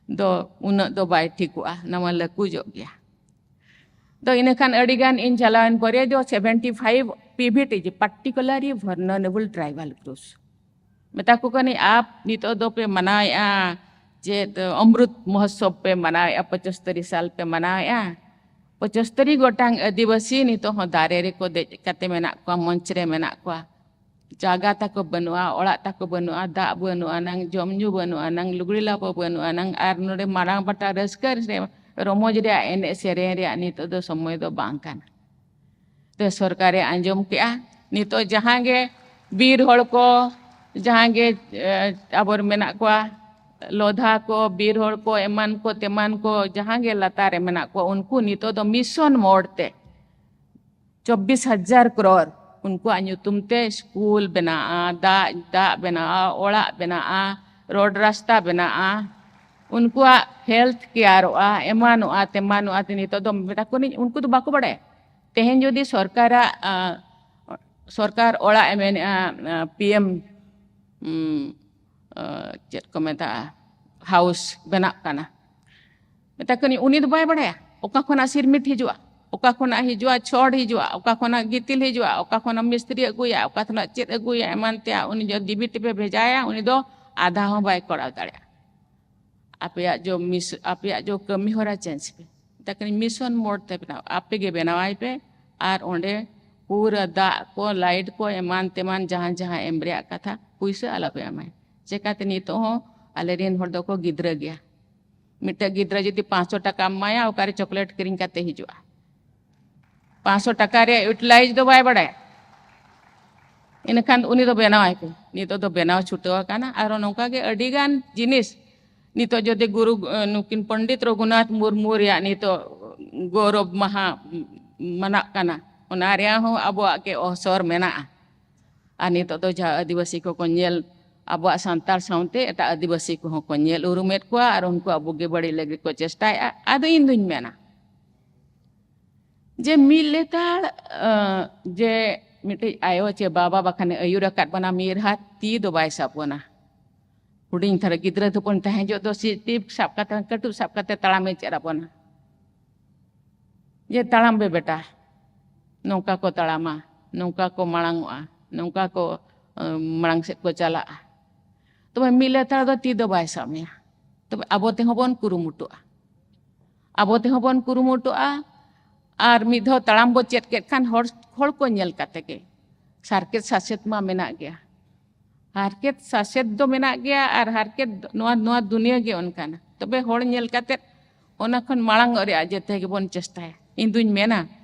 ᱫᱚ ᱩᱱᱟᱹᱜ ᱫᱚ ᱵᱟᱭ ᱴᱷᱤᱠᱚᱜᱼᱟ, ᱱᱚᱣᱟ ᱞᱟᱹᱠᱩᱡᱚᱜ ᱜᱮᱭᱟ᱾ ᱫᱚ ᱤᱱᱟᱹ ᱠᱷᱟᱱ ᱟᱹᱰᱤ ᱜᱟᱱ ᱤᱧ ᱪᱟᱞᱟᱣᱮᱱ ᱯᱚᱨᱮ ᱫᱚ seventy five P V T G, particularly vulnerable tribal groups, ᱢᱮᱛᱟ ᱠᱚ ᱠᱟᱹᱱᱟᱹᱧ, ᱟᱯ ᱱᱤᱛᱚᱜ ᱫᱚᱯᱮ ᱢᱟᱱᱟᱣᱮᱫᱼᱟ ᱪᱮᱫ ᱚᱢᱨᱩᱛ ᱢᱚᱦᱳᱛᱥᱚᱵ ᱯᱮ ᱢᱟᱱᱟᱣᱮᱫᱼᱟ, ᱯᱚᱸᱪᱟᱥᱛᱚᱨᱤ ᱥᱟᱞ ᱯᱮ ᱢᱟᱱᱟᱣᱮᱫᱼᱟ, ᱯᱚᱸᱪᱟᱥᱛᱚᱨᱤ ᱜᱚᱴᱟᱝ ᱟᱹᱫᱤᱵᱟᱹᱥᱤ ᱱᱤᱛᱚᱜ ᱦᱚᱸ ᱫᱟᱨᱮ ᱨᱮᱠᱚ ᱫᱮᱡ ᱠᱟᱛᱮ ᱢᱮᱱᱟᱜ ᱠᱚᱣᱟ, ᱢᱚᱧᱪ ᱨᱮ ᱢᱮᱱᱟᱜ ᱠᱚᱣᱟ, ᱡᱟᱭᱜᱟ ᱛᱟᱠᱚ ᱵᱟᱹᱱᱩᱜᱼᱟ, ᱚᱲᱟᱜ ᱛᱟᱠᱚ ᱵᱟᱹᱱᱩᱜᱼᱟ, ᱫᱟᱜ ᱵᱟᱹᱱᱩᱜ ᱟᱱᱟᱝ, ᱡᱚᱢ ᱧᱩ ᱵᱟᱹᱱᱩᱜ ᱟᱱᱟᱝ, ᱞᱩᱜᱽᱲᱤ ᱞᱟᱯᱚ ᱵᱟᱹᱱᱩᱜ ᱟᱱᱟᱝ, ᱟᱨ ᱱᱚᱰᱮ ᱢᱟᱨᱟᱝ ᱯᱟᱴᱟ ᱨᱟᱹᱥᱠᱟᱹ ᱨᱮ ᱨᱚᱢᱚᱡᱽ ᱨᱮᱭᱟᱜ, ᱮᱱᱮᱡ ᱥᱮᱨᱮᱧ ᱨᱮᱭᱟᱜ ᱱᱤᱛᱚᱜ ᱫᱚ ᱥᱚᱢᱚᱭ ᱫᱚ ᱵᱟᱝ ᱠᱟᱱᱟ᱾ ᱛᱮ ᱥᱚᱨᱠᱟᱨᱮ ᱟᱸᱡᱚᱢ ᱠᱮᱜᱼᱟ᱾ ᱱᱤᱛᱚᱜ ᱡᱟᱦᱟᱸ ᱜᱮ ᱵᱤᱨ ᱦᱚᱲ ᱠᱚ, ᱡᱟᱦᱟᱸ ᱜᱮ, ᱮ, ᱟᱵᱚ ᱨᱮ ᱢᱮᱱᱟᱜ ᱠᱚᱣᱟ, ᱞᱚᱫᱷᱟ ᱠᱚ, ᱵᱤᱨ ᱦᱚᱲ ᱠᱚ, ᱮᱢᱟᱱ ᱠᱚ ᱛᱮᱢᱟᱱ ᱠᱚ, ᱡᱟᱦᱟᱸ ᱜᱮ ᱞᱟᱛᱟᱨ ᱨᱮ ᱢᱮᱱᱟᱜ ᱠᱚᱣᱟ, ᱩᱱᱠᱩ ᱱᱤᱛᱚᱜ ᱫᱚ mission mode ᱛᱮ ᱪᱚᱵᱵᱤᱥ ᱦᱟᱡᱟᱨ ᱠᱨᱳᱨ ᱩᱱᱠᱩᱣᱟᱜ ᱧᱩᱛᱩᱢ ᱛᱮ ᱥᱠᱩᱞ ᱵᱮᱱᱟᱜᱼᱟ, ᱫᱟᱜ, ᱫᱟᱜ ᱵᱮᱱᱟᱜᱼᱟ, ᱚᱲᱟᱜ ᱵᱮᱱᱟᱜᱼᱟ, ᱨᱳᱰ ᱨᱟᱥᱛᱟ ᱵᱮᱱᱟᱜᱼᱟ, ᱩᱱᱠᱩᱣᱟᱜ health careᱚᱜᱼᱟ, ᱮᱢᱟᱱᱚᱜᱼᱟ, ᱛᱮᱢᱟᱱᱚᱜᱼᱟ᱾ ᱛᱮ ᱱᱤᱛᱚᱜ ᱫᱚ ᱢᱮᱛᱟ ᱠᱚᱣᱟᱧ, ᱩᱱᱠᱩ ᱫᱚ ᱵᱟᱠᱚ ᱵᱟᱲᱟᱭᱟ᱾ ᱛᱮᱦᱮᱧ ᱡᱩᱫᱤ ᱥᱚᱨᱠᱟᱨᱟᱜ, ᱟ, ᱥᱚᱨᱠᱟᱨ ᱚᱲᱟᱜ ᱮ ᱢᱮᱱᱮᱜᱼᱟ, ᱟ, P M, ᱩᱢ, ᱟ, ᱪᱮᱫ ᱠᱚ ᱢᱮᱛᱟᱜᱼᱟ, house ᱵᱮᱱᱟᱜ ᱠᱟᱱᱟ, ᱢᱮᱛᱟ ᱠᱚᱣᱟᱧ, ᱩᱱᱤ ᱫᱚ ᱵᱟᱭ ᱵᱟᱲᱟᱭᱟ ᱚᱠᱟ ᱠᱷᱚᱱᱟᱜ ᱥᱤᱨᱢᱤᱴ ᱦᱤᱡᱩᱜᱼᱟ, ᱚᱠᱟ ᱠᱷᱚᱱᱟᱜ ᱦᱤᱡᱩᱜᱼᱟ ᱪᱷᱚᱲ, ᱦᱤᱡᱩᱜᱼᱟ ᱚᱠᱟ ᱠᱷᱚᱱᱟᱜ ᱜᱤᱛᱤᱞ, ᱦᱤᱡᱩᱜᱼᱟ ᱚᱠᱟ ᱠᱷᱚᱱᱟᱜ ᱢᱤᱥᱛᱨᱤ ᱟᱹᱜᱩᱭᱟ, ᱚᱠᱟ ᱠᱷᱚᱱᱟᱜ ᱪᱮᱫ ᱟᱹᱜᱩᱭᱟ, ᱮᱢᱟᱱ ᱛᱮᱭᱟᱜ᱾ ᱩᱱᱤ ᱡᱚ ᱰᱤᱵᱤ ᱴᱤᱯᱮ ᱵᱷᱮᱡᱟᱭᱟ, ᱩᱱᱤ ᱫᱚ ᱟᱫᱷᱟ ᱦᱚᱸ ᱵᱟᱭ ᱠᱚᱨᱟᱣ ᱫᱟᱲᱮᱭᱟᱜᱼᱟ᱾ ᱟᱯᱮᱭᱟᱜ ᱡᱚ ᱢᱤᱥ-, ᱟᱯᱮᱭᱟᱜ ᱡᱚ ᱠᱟᱹᱢᱤ ᱦᱚᱨᱟ change ᱯᱮ, ᱢᱮᱛᱟ ᱠᱚᱣᱟᱧ, mission mode ᱛᱮ ᱵᱮᱱᱟᱣ, ᱟᱯᱮ ᱜᱮ ᱵᱮᱱᱟᱣᱟᱭ ᱯᱮ᱾ ᱟᱨ ᱚᱸᱰᱮ ᱯᱩᱨᱟᱹ ᱫᱟᱜ ᱠᱚ, light ᱠᱚ, ᱮᱢᱟᱱ ᱛᱮᱢᱟᱱ ᱡᱟᱦᱟᱸ ᱡᱟᱦᱟᱸ ᱮᱢ ᱨᱮᱭᱟᱜ ᱠᱟᱛᱷᱟ, ᱯᱩᱭᱥᱟᱹ ᱟᱞᱚᱯᱮ ᱮᱢᱟᱭᱟ᱾ ᱪᱮᱠᱟᱛᱮ ᱱᱤᱛᱚᱜ ᱦᱚᱸ ᱟᱞᱮ ᱨᱮᱱ ᱦᱚᱲ ᱫᱚᱠᱚ ᱜᱤᱫᱽᱨᱟᱹ ᱜᱮᱭᱟ᱾ ᱢᱤᱫᱴᱮᱡ ᱜᱤᱫᱽᱨᱟᱹ ᱡᱩᱫᱤ ᱯᱟᱸᱪᱥᱚ ᱴᱟᱠᱟᱢ ᱮᱢᱟᱭᱟ, ᱚᱠᱟᱨᱮ ᱪᱚᱠᱞᱮᱴ ᱠᱤᱨᱤᱧ ᱠᱟᱛᱮ ᱦᱤᱡᱩᱜᱼᱟ? ᱯᱟᱸᱪᱥᱚ ᱴᱟᱠᱟ ᱨᱮᱭᱟᱜ ᱤᱭᱩᱴᱤᱞᱟᱭᱤᱡᱽ ᱫᱚ ᱵᱟᱭ ᱵᱟᱲᱟᱭᱟ᱾ ᱤᱱᱟᱹᱠᱷᱟᱱ ᱩᱱᱤ ᱫᱚ ᱵᱮᱱᱟᱣᱟᱭ ᱯᱮ᱾ ᱱᱤᱛᱚᱜ ᱫᱚ ᱵᱮᱱᱟᱣ ᱪᱷᱩᱴᱟᱹᱣ ᱟᱠᱟᱱᱟ᱾ ᱟᱨᱚ ᱱᱚᱝᱠᱟ ᱜᱮ ᱟᱹᱰᱤ ᱜᱟᱱ ᱡᱤᱱᱤᱥ ᱱᱤᱛᱚᱜ ᱡᱩᱫᱤ ᱜᱩᱨᱩ, ᱱᱩᱠᱤᱱ ᱯᱚᱱᱰᱤᱛ ᱨᱚᱜᱷᱩᱱᱟᱛᱷ ᱢᱩᱨᱢᱩ ᱨᱮᱭᱟᱜ ᱱᱤᱛᱚᱜ ᱜᱚᱨᱚᱵᱽ ᱢᱟᱦᱟ ᱢᱟᱱᱟᱜ ᱠᱟᱱᱟ, ᱚᱱᱟ ᱨᱮᱭᱟᱜ ᱦᱚᱸ ᱟᱵᱚᱣᱟᱜ ᱜᱮ ᱚᱥᱚᱨ ᱢᱮᱱᱟᱜᱼᱟ᱾ ᱟᱨ ᱱᱤᱛᱚᱜ ᱫᱚ ᱡᱟᱦᱟᱸ ᱟᱹᱫᱤᱵᱟᱹᱥᱤ ᱠᱚᱠᱚ ᱧᱮᱞ, ᱟᱵᱚᱣᱟᱜ ᱥᱟᱱᱛᱟᱲ ᱥᱟᱶᱛᱮ ᱮᱴᱟᱜ ᱟᱹᱫᱤᱵᱟᱹᱥᱤ ᱠᱚᱦᱚᱸ ᱠᱚ ᱧᱮᱞ ᱩᱨᱩᱢᱮᱫ ᱠᱚᱣᱟ ᱟᱨ ᱩᱱᱠᱩᱣᱟᱜ ᱵᱩᱜᱤ ᱵᱟᱹᱲᱤᱡ ᱞᱟᱹᱜᱤᱫ ᱠᱚ ᱪᱮᱥᱴᱟᱭᱮᱫᱼᱟ᱾ ᱟᱫᱚ ᱤᱧ ᱫᱩᱧ ᱢᱮᱱᱟ ᱡᱮ ᱢᱤᱫ ᱞᱮᱛᱟᱲ, ᱟᱸ, ᱡᱮ ᱢᱤᱫᱴᱤᱡ ᱟᱭᱳ ᱪᱮ ᱵᱟᱵᱟ ᱵᱟᱠᱷᱟᱱᱮ ᱟᱹᱭᱩᱨ ᱟᱠᱟᱫ ᱵᱚᱱᱟ, ᱢᱤᱫ ᱦᱟᱛ ᱛᱤ ᱫᱚ ᱵᱟᱭ ᱥᱟᱵ ᱵᱚᱱᱟ᱾ ᱦᱩᱰᱤᱧ ᱫᱷᱟᱨᱟ ᱜᱤᱫᱽᱨᱟᱹ ᱫᱚᱵᱚᱱ ᱛᱟᱦᱮᱸ ᱡᱚᱜ ᱫᱚ ᱪᱮᱫ ᱴᱤᱯ ᱥᱟᱵ ᱠᱟᱛᱮ, ᱠᱟᱹᱴᱩᱵ ᱥᱟᱵ ᱠᱟᱛᱮ ᱛᱟᱲᱟᱢᱮ ᱪᱮᱫ ᱟᱵᱚᱱᱟ᱾ ᱡᱮ, "ᱛᱟᱲᱟᱢ ᱵᱮ ᱵᱮᱴᱟ, ᱱᱚᱝᱠᱟ ᱠᱚ ᱛᱟᱲᱟᱢᱟ, ᱱᱚᱝᱠᱟ ᱠᱚ ᱢᱟᱲᱟᱝ ᱚᱜᱼᱟ, ᱱᱚᱝᱠᱟ ᱠᱚ, ᱟᱸ, ᱢᱟᱲᱟᱝ ᱥᱮᱫ ᱠᱚ ᱪᱟᱞᱟᱜᱼᱟ᱾" ᱛᱚᱵᱮ ᱢᱤᱫ ᱞᱮᱛᱟᱲ ᱫᱚ ᱛᱤ ᱫᱚ ᱵᱟᱭ ᱥᱟᱵ ᱢᱮᱭᱟ᱾ ᱛᱚᱵᱮ ᱟᱵᱚ ᱛᱮᱦᱚᱸ ᱵᱚᱱ ᱠᱩᱨᱩᱢᱩᱴᱩᱜᱼᱟ᱾ ᱟᱵᱚ ᱛᱮᱦᱚᱸ ᱵᱚᱱ ᱠᱩᱨᱩᱢᱩᱴᱩᱜᱼᱟ᱾ ᱟᱨ ᱢᱤᱫ ᱫᱷᱟᱣ ᱛᱟᱲᱟᱢ ᱵᱚ ᱪᱮᱫ ᱠᱮᱫ ᱠᱷᱟᱱ ᱦᱚᱲ, ᱦᱚᱲ ᱠᱚ ᱧᱮᱞ ᱠᱟᱛᱮ ᱜᱮ, ᱥᱟᱨᱠᱮᱛ ᱥᱟᱥᱮᱛ ᱢᱟ ᱢᱮᱱᱟᱜ ᱜᱮᱭᱟ᱾ ᱦᱟᱨᱠᱮᱛ ᱥᱟᱥᱮᱛ ᱫᱚ ᱢᱮᱱᱟᱜ ᱜᱮᱭᱟ, ᱟᱨ ᱦᱟᱨᱠᱮᱛ ᱫᱚ, ᱱᱚᱣᱟ, ᱱᱚᱣᱟ ᱫᱩᱱᱤᱭᱟᱹ ᱜᱮ ᱚᱱᱠᱟᱱᱟ᱾ ᱛᱚᱵᱮ ᱦᱚᱲ ᱧᱮᱞ ᱠᱟᱛᱮ ᱚᱱᱟ ᱠᱷᱚᱱ ᱢᱟᱲᱟᱝ ᱚᱜ ᱨᱮᱭᱟᱜ ᱡᱮᱛᱮ ᱜᱮᱵᱚᱱ ᱪᱮᱥᱴᱟᱭᱟ᱾ ᱤᱧ ᱫᱩᱧ ᱢᱮᱱᱟ,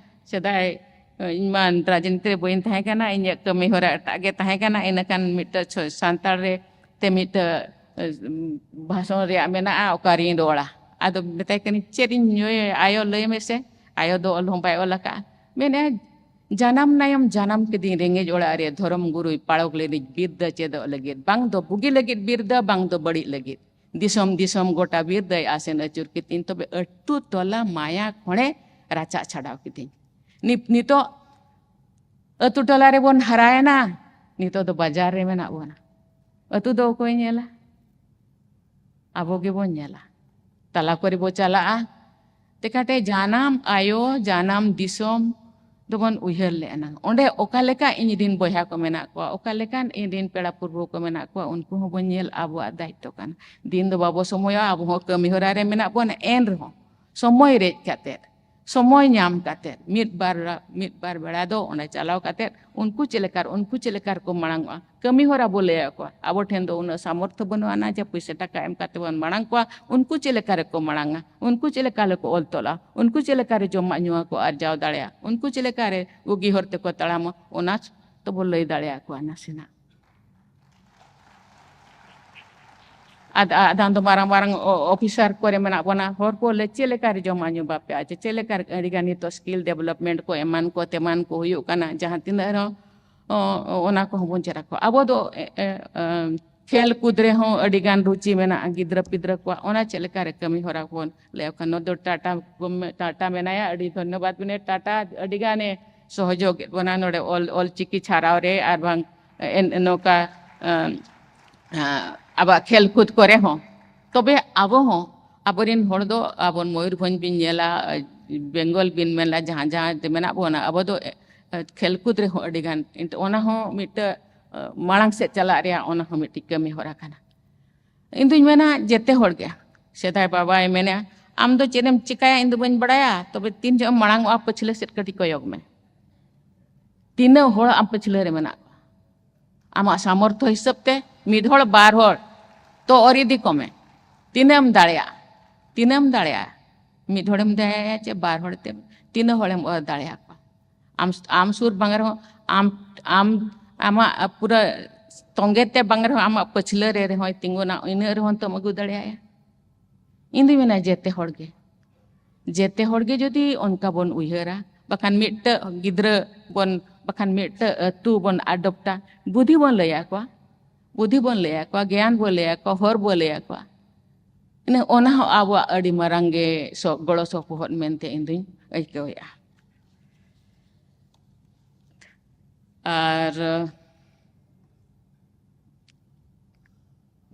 ᱥᱮᱫᱟᱭ, ᱤᱧ ᱢᱟ ᱨᱟᱡᱽᱱᱤᱛᱤ ᱨᱮ ᱵᱟᱹᱧ ᱛᱟᱦᱮᱸ ᱠᱟᱱᱟ, ᱤᱧᱟᱹᱜ ᱠᱟᱹᱢᱤ ᱦᱚᱨᱟ ᱮᱴᱟᱜ ᱜᱮ ᱛᱟᱦᱮᱸ ᱠᱟᱱᱟ᱾ ᱤᱱᱟᱹᱠᱷᱟᱱ ᱢᱤᱫᱴᱟᱝ ᱪᱷᱚ-, ᱥᱟᱱᱛᱟᱲ ᱨᱮ ᱛᱮ ᱢᱤᱫᱴᱟᱝ, ᱮ, ᱵᱷᱟᱥᱚᱱ ᱨᱮᱭᱟᱜ ᱢᱮᱱᱟᱜᱼᱟ, ᱚᱠᱟᱨᱤᱧ ᱨᱚᱲᱟ᱾ ᱟᱫᱚ ᱢᱮᱛᱟᱭ ᱠᱟᱹᱱᱟᱹᱧ, "ᱪᱮᱫ ᱤᱧ ᱧᱩᱭᱟ? ᱟᱭᱳ, ᱞᱟᱹᱭ ᱢᱮᱥᱮ᱾" ᱟᱭᱳ ᱫᱚ ᱚᱞ ᱦᱚᱸ ᱵᱟᱭ ᱚᱞ ᱟᱠᱟᱫᱼᱟ᱾ ᱢᱮᱱᱮᱫᱼᱟ, "ᱡᱟᱱᱟᱢ ᱱᱟᱭᱚᱢ ᱡᱟᱱᱟᱢ ᱠᱤᱫᱤᱧ ᱨᱮᱸᱜᱮᱡ ᱚᱲᱟᱜ ᱨᱮ, ᱫᱷᱚᱨᱚᱢ ᱜᱩᱨᱩᱭ ᱯᱟᱲᱚᱠ ᱞᱮᱫᱤᱧ ᱵᱤᱨᱫᱟᱹ ᱪᱮᱫᱚᱜ ᱞᱟᱹᱜᱤᱫ, ᱵᱟᱝ ᱫᱚ ᱵᱩᱜᱤ ᱞᱟᱹᱜᱤᱫ ᱵᱤᱨᱫᱟᱹ, ᱵᱟᱝ ᱫᱚ ᱵᱟᱹᱲᱤᱡ ᱞᱟᱹᱜᱤᱫ᱾ ᱫᱤᱥᱚᱢ ᱫᱤᱥᱚᱢ ᱜᱚᱴᱟ ᱵᱤᱨᱫᱟᱹᱭ ᱟᱥᱮᱱ ᱟᱹᱪᱩᱨ ᱠᱤᱫᱤᱧ, ᱛᱚᱵᱮ ᱟᱹᱛᱩ ᱴᱚᱞᱟ ᱢᱟᱭᱟ ᱠᱷᱚᱲᱮ ᱨᱟᱪᱟᱜ ᱪᱷᱟᱰᱟᱣ ᱠᱤᱫᱤᱧ᱾" ᱱᱤᱛ-, ᱱᱤᱛᱚᱜ ᱟᱹᱛᱩ ᱴᱚᱞᱟ ᱨᱮᱵᱚᱱ ᱦᱟᱨᱟᱭᱮᱱᱟ, ᱱᱤᱛᱚᱜ ᱫᱚ ᱵᱟᱡᱟᱨ ᱨᱮ ᱢᱮᱱᱟᱜ ᱵᱚᱱᱟ᱾ ᱟᱹᱛᱩ ᱫᱚ ᱚᱠᱚᱭ ᱧᱮᱞᱟ? ᱟᱵᱚ ᱜᱮᱵᱚᱱ ᱧᱮᱞᱟ᱾ ᱛᱟᱞᱟ ᱠᱚᱨᱮ ᱵᱚ ᱪᱟᱞᱟᱜᱼᱟ, ᱛᱮᱠᱟᱴᱮ ᱡᱟᱱᱟᱢ ᱟᱭᱳ, ᱡᱟᱱᱟᱢ ᱫᱤᱥᱚᱢ ᱫᱚᱵᱚᱱ ᱩᱭᱦᱟᱹᱨ ᱞᱮᱜᱼᱟ ᱱᱟᱝ᱾ ᱚᱸᱰᱮ ᱚᱠᱟ ᱞᱮᱠᱟ ᱤᱧ ᱨᱤᱱ ᱵᱚᱭᱦᱟ ᱠᱚ ᱢᱮᱱᱟᱜ ᱠᱚᱣᱟ, ᱚᱠᱟ ᱞᱮᱠᱟᱱ ᱤᱧ ᱨᱤᱱ ᱯᱮᱲᱟ ᱯᱩᱨᱵᱷᱩ ᱠᱚ ᱢᱮᱱᱟᱜ ᱠᱚᱣᱟ, ᱩᱱᱠᱩ ᱦᱚᱸᱵᱚᱱ ᱧᱮᱞ, ᱟᱵᱚᱣᱟᱜ ᱫᱟᱭᱤᱛᱛᱚ ᱠᱟᱱᱟ᱾ ᱫᱤᱱ ᱫᱚ ᱵᱟᱵᱚ ᱥᱚᱢᱚᱭᱚᱜᱼᱟ, ᱟᱵᱚ ᱦᱚᱸ ᱠᱟᱹᱢᱤ ᱦᱚᱨᱟ ᱨᱮ ᱢᱮᱱᱟᱜ ᱵᱚᱱᱟ, ᱮᱱ ᱨᱮᱦᱚᱸ ᱥᱚᱢᱚᱭ ᱨᱮᱡ ᱠᱟᱛᱮᱫ, ᱥᱚᱢᱚᱭ ᱧᱟᱢ ᱠᱟᱛᱮ ᱢᱤᱫ ᱵᱟᱨ, ᱢᱤᱫ ᱵᱟᱨ ᱵᱮᱲᱟ ᱫᱚ ᱚᱸᱰᱮ ᱪᱟᱞᱟᱣ ᱠᱟᱛᱮ ᱩᱱᱠᱩ ᱪᱮᱫ ᱞᱮᱠᱟ, ᱩᱱᱠᱩ ᱪᱮᱫ ᱞᱮᱠᱟ ᱨᱮᱠᱚ ᱢᱟᱲᱟᱝ ᱚᱜᱼᱟ, ᱠᱟᱹᱢᱤ ᱦᱚᱨᱟ ᱵᱚ ᱞᱟᱹᱭ ᱟᱠᱚᱣᱟ᱾ ᱟᱵᱚ ᱴᱷᱮᱱ ᱫᱚ ᱩᱱᱟᱹᱜ ᱥᱟᱢᱚᱨᱛᱷᱚ ᱵᱟᱹᱱᱩᱜ ᱟᱱᱟ ᱡᱮ ᱯᱩᱭᱥᱟᱹ ᱴᱟᱠᱟ ᱮᱢ ᱠᱟᱛᱮ ᱵᱚᱱ ᱢᱟᱲᱟᱝ ᱠᱚᱣᱟ᱾ ᱩᱱᱠᱩ ᱪᱮᱫ ᱞᱮᱠᱟ ᱨᱮᱠᱚ ᱢᱟᱲᱟᱝᱟ, ᱩᱱᱠᱩ ᱪᱮᱫ ᱞᱮᱠᱟ ᱨᱮᱠᱚ ᱚᱞ ᱛᱚᱞᱟ, ᱩᱱᱠᱩ ᱪᱮᱫ ᱞᱮᱠᱟ ᱨᱮ ᱡᱚᱢᱟᱜ ᱧᱩᱣᱟᱜ ᱠᱚ ᱟᱨᱡᱟᱣ ᱫᱟᱲᱮᱭᱟᱜᱼᱟ, ᱩᱱᱠᱩ ᱪᱮᱫ ᱞᱮᱠᱟ ᱨᱮ ᱵᱩᱜᱤ ᱦᱚᱨ ᱛᱮᱠᱚ ᱛᱟᱲᱟᱢᱟ, ᱚᱱᱟ ᱛᱚᱵᱚ ᱞᱟᱹᱭ ᱫᱟᱲᱮᱭᱟᱠᱚᱣᱟ ᱱᱟᱥᱮᱱᱟᱜ᱾ ᱟᱫ-, ᱟᱫᱷᱟᱱ ᱫᱚ ᱢᱟᱨᱟᱝ ᱢᱟᱨᱟᱝ ᱚ-, ᱚᱯᱷᱤᱥᱟᱨ ᱠᱚᱨᱮ ᱢᱮᱱᱟᱜ ᱵᱚᱱᱟ, ᱦᱚᱲ ᱠᱚ ᱞᱟᱹᱭ ᱪᱮᱫ ᱞᱮᱠᱟ ᱨᱮ ᱡᱚᱢᱟᱜ ᱧᱩ ᱵᱟᱯᱮ ᱟᱪᱮ, ᱪᱮᱫ ᱞᱮᱠᱟ ᱨᱮ ᱟᱹᱰᱤ ᱜᱟᱱ ᱱᱤᱛᱚᱜ ᱥᱠᱤᱞ ᱰᱮᱵᱷᱞᱚᱯᱢᱮᱱᱴ ᱠᱚ ᱮᱢᱟᱱ ᱠᱚ ᱛᱮᱢᱟᱱ ᱠᱚ ᱦᱩᱭᱩᱜ ᱠᱟᱱᱟ, ᱡᱟᱦᱟᱸ ᱛᱤᱱᱟᱹᱜ ᱨᱮᱦᱚᱸ ᱚ, ᱚ, ᱚᱱᱟ ᱠᱚᱦᱚᱸ ᱵᱚᱱ ᱪᱮᱫ ᱟᱠᱚᱣᱟ᱾ ᱟᱵᱚ ᱫᱚ, ᱮ, ᱮ, ᱮ, ᱠᱷᱮᱞ ᱠᱩᱫ ᱨᱮᱦᱚᱸ ᱟᱹᱰᱤ ᱜᱟᱱ ᱨᱩᱪᱤ ᱢᱮᱱᱟᱜᱼᱟ ᱜᱤᱫᱽᱨᱟᱹ ᱯᱤᱫᱽᱨᱟᱹ ᱠᱚᱣᱟᱜ, ᱚᱱᱟ ᱪᱮᱫ ᱞᱮᱠᱟ ᱨᱮ ᱠᱟᱹᱢᱤ ᱦᱚᱨᱟ ᱵᱚᱱ ᱞᱟᱹᱭ ᱟᱠᱚᱣᱟ᱾ ᱱᱚᱣᱟ ᱫᱚ ᱴᱟᱴᱟ ᱜᱚᱢᱢᱮ-, ᱴᱟᱴᱟ ᱢᱮᱱᱟᱭᱟ, ᱟᱹᱰᱤ ᱫᱷᱚᱱᱭᱚᱵᱟᱫ ᱢᱮᱱᱟᱭᱟ᱾ ᱴᱟᱴᱟ ᱟᱹᱰᱤ ᱜᱟᱱᱮ ᱥᱚᱦᱚᱡᱳᱜᱽ ᱮᱫ ᱵᱚᱱᱟ ᱱᱚᱰᱮ ᱚᱞ, ᱚᱞ ᱪᱤᱠᱤ ᱪᱷᱟᱨᱟᱣ ᱨᱮ ᱟᱨ ᱵᱟᱝ ᱮᱱ-, ᱱᱚᱝᱠᱟ, ᱮᱸ, ᱮᱸ, ᱟᱵᱚᱣᱟᱜ ᱠᱷᱮᱞ ᱠᱩᱫ ᱠᱚᱨᱮ ᱦᱚᱸ᱾ ᱛᱚᱵᱮ ᱟᱵᱚ ᱦᱚᱸ, ᱟᱵᱚᱨᱮᱱ ᱦᱚᱲ ᱫᱚ ᱟᱵᱚ ᱢᱚᱭᱩᱨᱵᱷᱚᱸᱡᱽ ᱵᱤᱱ ᱧᱮᱞᱟ, ᱵᱮᱝᱜᱚᱞ ᱵᱤᱱ ᱢᱮᱱᱟ, ᱡᱟᱦᱟᱸ ᱡᱟᱦᱟᱸ ᱛᱮ ᱢᱮᱱᱟᱜ ᱵᱚᱱᱟ, ᱟᱵᱚ ᱫᱚ, ᱮ, ᱠᱷᱮᱞ ᱠᱩᱫ ᱨᱮᱦᱚᱸ ᱟᱹᱰᱤ ᱜᱟᱱ, ᱮᱱᱛᱮ ᱚᱱᱟ ᱦᱚᱸ ᱢᱤᱫᱴᱟᱹ, ᱮ, ᱢᱟᱲᱟᱝ ᱥᱮᱫ ᱪᱟᱞᱟᱜ ᱨᱮᱭᱟᱜ ᱚᱱᱟ ᱦᱚᱸ ᱢᱤᱫᱴᱤᱡ ᱠᱟᱹᱢᱤ ᱦᱚᱨᱟ ᱠᱟᱱᱟ᱾ ᱤᱧ ᱫᱩᱧ ᱢᱮᱱᱟ, ᱡᱮᱛᱮ ᱦᱚᱲ ᱜᱮ, ᱥᱮᱫᱟᱭ ᱵᱟᱵᱟᱭ ᱢᱮᱱᱟ, "ᱟᱢ ᱫᱚ ᱪᱮᱫ ᱮᱢ ᱪᱤᱠᱟᱹᱭᱟ, ᱤᱧ ᱫᱚ ᱵᱟᱹᱧ ᱵᱟᱲᱟᱭᱟ, ᱛᱚᱵᱮ ᱛᱤᱱ ᱡᱚᱦᱚᱜ ᱮᱢ ᱢᱟᱲᱟᱝ ᱚᱜᱼᱟ, ᱯᱟᱹᱪᱷᱞᱟᱹ ᱥᱮᱫ ᱠᱟᱹᱴᱤᱡ ᱠᱚᱭᱚᱜ ᱢᱮ᱾ ᱛᱤᱱᱟᱹᱜ ᱦᱚᱲ ᱟᱢ ᱯᱟᱹᱪᱷᱞᱟᱹ ᱨᱮ ᱢᱮᱱᱟᱜ ᱠᱚᱣᱟ?" ᱟᱢᱟᱜ ᱥᱟᱢᱚᱨᱛᱷᱚ ᱦᱤᱥᱟᱹᱵ ᱛᱮ ᱢᱤᱫ ᱦᱚᱲ, ᱵᱟᱨ ᱦᱚᱲ ᱛᱚ ᱚᱨ ᱤᱫᱤ ᱠᱚᱢᱮ᱾ ᱛᱤᱱᱟᱹᱜ ᱮᱢ ᱫᱟᱲᱮᱭᱟᱜᱼᱟ? ᱛᱤᱱᱟᱹᱜ ᱮᱢ ᱫᱟᱲᱮᱭᱟᱜᱼᱟ? ᱢᱤᱫ ᱦᱚᱲᱮᱢ ᱫᱟᱲᱮᱭᱟᱭᱟ ᱪᱮ ᱵᱟᱨ ᱦᱚᱲ ᱛᱮ? ᱛᱤᱱᱟᱹᱜ ᱦᱚᱲᱮᱢ ᱚᱨ ᱫᱟᱲᱮᱭᱟᱠᱚᱣᱟ? ᱟᱢ, ᱟᱢ ᱥᱩᱨ ᱵᱟᱝ ᱨᱮᱦᱚᱸ, ᱟᱢ, ᱟᱢ, ᱟᱢᱟᱜ ᱯᱩᱨᱟᱹ ᱛᱚᱸᱜᱮ ᱛᱮ ᱵᱟᱝ ᱨᱮᱦᱚᱸ, ᱟᱢᱟᱜ ᱯᱟᱹᱪᱷᱞᱟᱹ ᱨᱮ ᱨᱮᱦᱚᱸᱭ ᱛᱤᱸᱜᱩᱱᱟ, ᱤᱱᱟᱹᱜ ᱨᱮᱦᱚᱸ ᱛᱚᱢ ᱟᱹᱜᱩ ᱫᱟᱲᱮᱭᱟᱭᱟ᱾ ᱤᱧ ᱫᱩᱧ ᱢᱮᱱᱟ, ᱡᱮᱛᱮ ᱦᱚᱲ ᱜᱮ, ᱡᱮᱛᱮ ᱦᱚᱲ ᱜᱮ ᱡᱩᱫᱤ ᱚᱱᱠᱟ ᱵᱚᱱ ᱩᱭᱦᱟᱹᱨᱟ, ᱵᱟᱠᱷᱟᱱ ᱢᱤᱫᱴᱟᱹᱜ ᱜᱤᱫᱽᱨᱟᱹ ᱵᱚᱱ, ᱵᱟᱠᱷᱟᱱ ᱢᱤᱫᱴᱟᱹᱜ ᱟᱹᱛᱩ ᱵᱚᱱ ᱟᱰᱚᱯᱴᱟ, ᱵᱩᱫᱷᱤ ᱵᱚᱱ ᱞᱟᱹᱭ ᱟᱠᱚᱣᱟ, ᱵᱩᱫᱷᱤ ᱵᱚᱱ ᱞᱟᱹᱭ ᱟᱠᱚᱣᱟ, ᱜᱮᱭᱟᱱ ᱵᱚᱱ ᱞᱟᱹᱭ ᱟᱠᱚᱣᱟ, ᱦᱚᱨ ᱵᱚᱱ ᱞᱟᱹᱭ ᱟᱠᱚᱣᱟ, ᱤᱱᱟᱹ ᱚᱱᱟ ᱦᱚᱸ ᱟᱵᱚᱣᱟᱜ ᱟᱹᱰᱤ ᱢᱟᱨᱟᱝ ᱜᱮ ᱥᱚ-, ᱜᱚᱲᱚ ᱥᱚᱯᱚᱦᱚᱫ ᱢᱮᱱᱛᱮ ᱤᱧ ᱫᱩᱧ ᱟᱹᱭᱠᱟᱹᱣᱮᱫᱼᱟ᱾ ᱟᱨ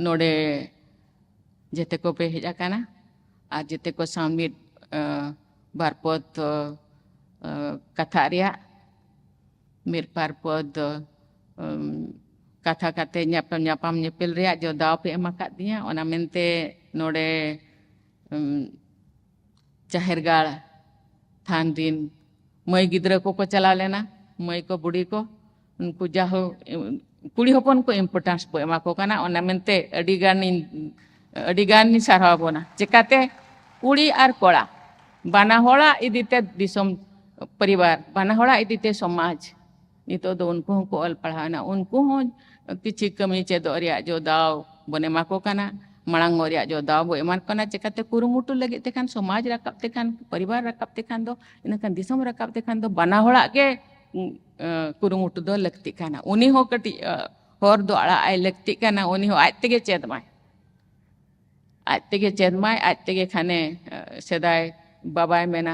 ᱱᱚᱰᱮ ᱡᱮᱛᱮ ᱠᱚᱯᱮ ᱦᱮᱡ ᱟᱠᱟᱱᱟ ᱟᱨ ᱡᱮᱛᱮ ᱠᱚ ᱥᱟᱶ ᱢᱤᱫ, ᱟᱸ, ᱵᱟᱨ ᱯᱚᱫ, ᱟᱸ, ᱠᱟᱛᱷᱟᱜ ᱨᱮᱭᱟᱜ, ᱢᱤᱫ ᱵᱟᱨ ᱯᱚᱫ, ᱟᱸ, ᱠᱟᱛᱷᱟ ᱠᱟᱛᱮ ᱧᱟᱯᱟᱢ, ᱧᱟᱯᱟᱢ ᱧᱮᱯᱮᱞ ᱨᱮᱭᱟᱜ ᱡᱚ ᱫᱟᱣ ᱯᱮ ᱮᱢ ᱟᱠᱟᱫ ᱫᱤᱧᱟ᱾ ᱚᱱᱟ ᱢᱮᱱᱛᱮ ᱱᱚᱰᱮ, ᱟᱸ, ᱡᱟᱦᱮᱨ ᱜᱟᱲ ᱛᱷᱟᱱ ᱨᱤᱱ ᱢᱟᱹᱭ ᱜᱤᱫᱽᱨᱟᱹ ᱠᱚᱠᱚ ᱪᱟᱞᱟᱣ ᱞᱮᱱᱟ, ᱢᱟᱹᱭ ᱠᱚ ᱵᱩᱰᱷᱤ ᱠᱚ, ᱩᱱᱠᱩ ᱡᱟᱦᱳ ᱠᱩᱲᱤ ᱦᱚᱯᱚᱱ ᱠᱚ importance ᱵᱚ ᱮᱢᱟ ᱠᱚ ᱠᱟᱱᱟ, ᱚᱱᱟ ᱢᱮᱱᱛᱮ ᱟᱹᱰᱤ ᱜᱟᱱᱤᱧ, ᱟᱹᱰᱤ ᱜᱟᱱᱤᱧ ᱥᱟᱨᱦᱟᱣ ᱵᱚᱱᱟ᱾ ᱪᱮᱠᱟᱛᱮ ᱠᱩᱲᱤ ᱟᱨ ᱠᱚᱲᱟ ᱵᱟᱱᱟ ᱦᱚᱲᱟᱜ ᱤᱫᱤᱛᱮ ᱫᱤᱥᱚᱢ, ᱯᱚᱨᱤᱵᱟᱨ, ᱵᱟᱱᱟ ᱦᱚᱲᱟᱜ ᱤᱫᱤᱛᱮ ᱥᱚᱢᱟᱡᱽ, ᱱᱤᱛᱚᱜ ᱫᱚ ᱩᱱᱠᱩ ᱦᱚᱸᱠᱚ ᱚᱞ ᱯᱟᱲᱦᱟᱣ ᱮᱱᱟ, ᱩᱱᱠᱩ ᱦᱚᱸ ᱠᱤᱪᱷᱤ ᱠᱟᱹᱢᱤ ᱪᱮᱫᱚᱜ ᱨᱮᱭᱟᱜ ᱡᱚ ᱫᱟᱣ ᱵᱚᱱ ᱮᱢᱟ ᱠᱚ ᱠᱟᱱᱟ, ᱢᱟᱲᱟᱝ ᱨᱮᱭᱟᱜ ᱡᱚ ᱫᱟᱣ ᱵᱚ ᱮᱢᱟ ᱠᱚ ᱠᱟᱱᱟ᱾ ᱪᱮᱠᱟᱛᱮ ᱠᱩᱨᱩᱢᱩᱴᱩ ᱞᱟᱹᱜᱤᱫ ᱛᱮᱠᱷᱟᱱ, ᱥᱚᱢᱟᱡᱽ ᱨᱟᱠᱟᱵ ᱛᱮᱠᱷᱟᱱ, ᱯᱚᱨᱤᱵᱟᱨ ᱨᱟᱠᱟᱵ ᱛᱮᱠᱷᱟᱱ ᱫᱚ, ᱤᱱᱟᱹᱠᱷᱟᱱ ᱫᱤᱥᱚᱢ ᱨᱟᱠᱟᱵ ᱛᱮᱠᱷᱟᱱ ᱫᱚ ᱵᱟᱱᱟ ᱦᱚᱲᱟᱜ ᱜᱮ, ᱩᱸ, ᱟᱸ, ᱠᱩᱨᱩᱢᱩᱴᱩ ᱫᱚ ᱞᱟᱹᱠᱛᱤᱜ ᱠᱟᱱᱟ᱾ ᱩᱱᱤ ᱦᱚᱸ ᱠᱟᱹᱴᱤᱡ, ᱟᱸ, ᱦᱚᱨ ᱫᱚ ᱟᱲᱟᱜ ᱟᱭ ᱞᱟᱹᱠᱛᱤᱜ ᱠᱟᱱᱟ, ᱩᱱᱤ ᱦᱚᱸ ᱟᱡ ᱛᱮᱜᱮ ᱪᱮᱫ ᱢᱟᱭ᱾ ᱟᱡ ᱛᱮᱜᱮ ᱪᱮᱫ ᱢᱟᱭ, ᱟᱡ ᱛᱮᱜᱮ ᱠᱷᱟᱱᱮ, ᱟᱸ, ᱥᱮᱫᱟᱭ ᱵᱟᱵᱟᱭ ᱢᱮᱱᱟ,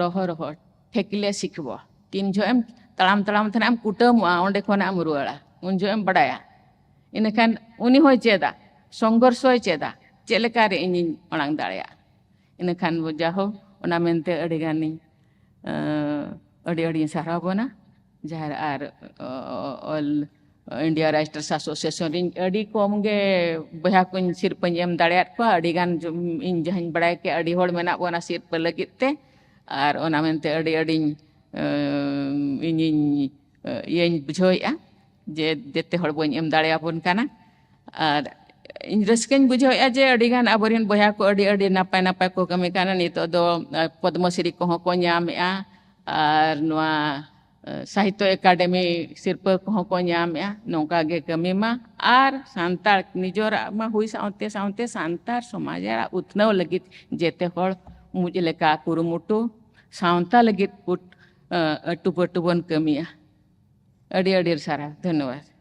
"ᱨᱚᱦᱚ ᱨᱚᱦᱚ ᱴᱷᱮᱠᱞᱮ ᱥᱤᱠᱷᱵᱚ᱾" ᱛᱤᱱ ᱡᱚᱦᱚᱜ ᱮᱢ ᱛᱟᱲᱟᱢ ᱛᱟᱲᱟᱢ ᱛᱮ ᱱᱟᱜ ᱮᱢ ᱠᱩᱴᱟᱹᱢᱚᱜᱼᱟ, ᱚᱸᱰᱮ ᱠᱷᱚᱱᱟᱜ ᱮᱢ ᱨᱩᱣᱟᱹᱲᱟ, ᱩᱱ ᱡᱚᱦᱚᱜ ᱮᱢ ᱵᱟᱰᱟᱭᱟ᱾ ᱤᱱᱟᱹᱠᱷᱟᱱ ᱩᱱᱤ ᱦᱚᱸᱭ ᱪᱮᱫᱟ, ᱥᱚᱝᱜᱷᱚᱨᱥᱚᱭ ᱪᱮᱫᱟ, ᱪᱮᱫ ᱞᱮᱠᱟᱨᱮ ᱤᱧᱤᱧ ᱢᱟᱲᱟᱝ ᱫᱟᱲᱮᱭᱟᱜᱼᱟ᱾ ᱤᱱᱟᱹᱠᱷᱟᱱ ᱵᱚ ᱡᱟᱦᱳ, ᱚᱱᱟ ᱢᱮᱱᱛᱮ ᱟᱹᱰᱤ ᱜᱟᱱᱤᱧ, ᱟᱸ, ᱟᱹᱰᱤ ᱟᱹᱰᱤᱧ ᱥᱟᱨᱦᱟᱣ ᱵᱚᱱᱟ᱾ ᱡᱟᱦᱟᱸ ᱟᱨ, ᱚ, ᱚ, ᱚᱞ, India Writers Association ᱨᱤᱧ ᱟᱹᱰᱤ ᱠᱚᱢ ᱜᱮ ᱵᱚᱭᱦᱟ ᱠᱚᱧ ᱥᱤᱨᱯᱟᱹᱧ ᱮᱢ ᱫᱟᱲᱮᱭᱟᱫ ᱠᱚᱣᱟ᱾ ᱟᱹᱰᱤ ᱜᱟᱱ ᱡᱚ-, ᱤᱧ ᱡᱟᱦᱟᱸᱧ ᱵᱟᱲᱟᱭ ᱠᱮᱭᱟ, ᱟᱹᱰᱤ ᱦᱚᱲ ᱢᱮᱱᱟᱜ ᱵᱚᱱᱟ ᱥᱤᱨᱯᱟᱹ ᱞᱟᱹᱜᱤᱫ ᱛᱮ, ᱟᱨ ᱚᱱᱟ ᱢᱮᱱᱛᱮ ᱟᱹᱰᱤ ᱟᱹᱰᱤᱧ, ᱟᱸ, ᱤᱧᱤᱧ, ᱟᱸ, ᱤᱭᱟᱹᱧ ᱵᱩᱡᱷᱟᱹᱣᱮᱫᱼᱟ ᱡᱮ ᱡᱮᱛᱮ ᱦᱚᱲ ᱵᱟᱹᱧ ᱮᱢ ᱫᱟᱲᱮᱭᱟᱵᱚᱱ ᱠᱟᱱᱟ᱾ ᱟᱨ ᱤᱧ ᱨᱟᱹᱥᱠᱟᱹᱧ ᱵᱩᱡᱷᱟᱹᱣᱮᱫᱼᱟ ᱡᱮ ᱟᱹᱰᱤ ᱜᱟᱱ ᱟᱵᱚᱨᱮᱱ ᱵᱚᱭᱦᱟ ᱠᱚ ᱟᱹᱰᱤ ᱟᱹᱰᱤ ᱱᱟᱯᱟᱭ ᱱᱟᱯᱟᱭ ᱠᱚ ᱠᱟᱹᱢᱤ ᱠᱟᱱᱟ᱾ ᱱᱤᱛᱚᱜ ᱫᱚ, ᱟᱸ, ᱯᱚᱫᱽᱢᱚᱥᱨᱤ ᱠᱚᱦᱚᱸ ᱠᱚ ᱧᱟᱢᱮᱫᱼᱟ, ᱟᱨ ᱱᱚᱣᱟ, ᱟᱸ, ᱥᱟᱦᱤᱛᱛᱚ ᱮᱠᱟᱰᱮᱢᱤ ᱥᱤᱨᱯᱟᱹ ᱠᱚᱦᱚᱸ ᱠᱚ ᱧᱟᱢᱮᱫᱼᱟ᱾ ᱱᱚᱝᱠᱟ ᱜᱮ ᱠᱟᱹᱢᱤ ᱢᱟ, ᱟᱨ ᱥᱟᱱᱛᱟᱲ ᱱᱤᱡᱚᱨᱟᱜ ᱢᱟ ᱦᱩᱭ ᱥᱟᱶᱛᱮ ᱥᱟᱶᱛᱮ ᱥᱟᱱᱛᱟᱲ ᱥᱚᱢᱟᱡᱽ ᱨᱮᱭᱟᱜ ᱩᱛᱱᱟᱹᱣ ᱞᱟᱹᱜᱤᱫ ᱡᱮᱛᱮ ᱦᱚᱲ ᱢᱩᱡ ᱞᱮᱠᱟ ᱠᱩᱨᱩᱢᱩᱴᱩ, ᱥᱟᱶᱛᱟ ᱞᱟᱹᱜᱤᱫ ᱠᱩᱴ-, ᱟᱸ, ᱟᱹᱴᱩ ᱯᱟᱹᱴᱩ ᱵᱚᱱ ᱠᱟᱹᱢᱤᱭᱟ᱾ ᱟᱹᱰᱤ ᱟᱹᱰᱤ ᱥᱟᱨᱦᱟᱣ, ᱫᱷᱚᱱᱭᱚᱵᱟᱫ᱾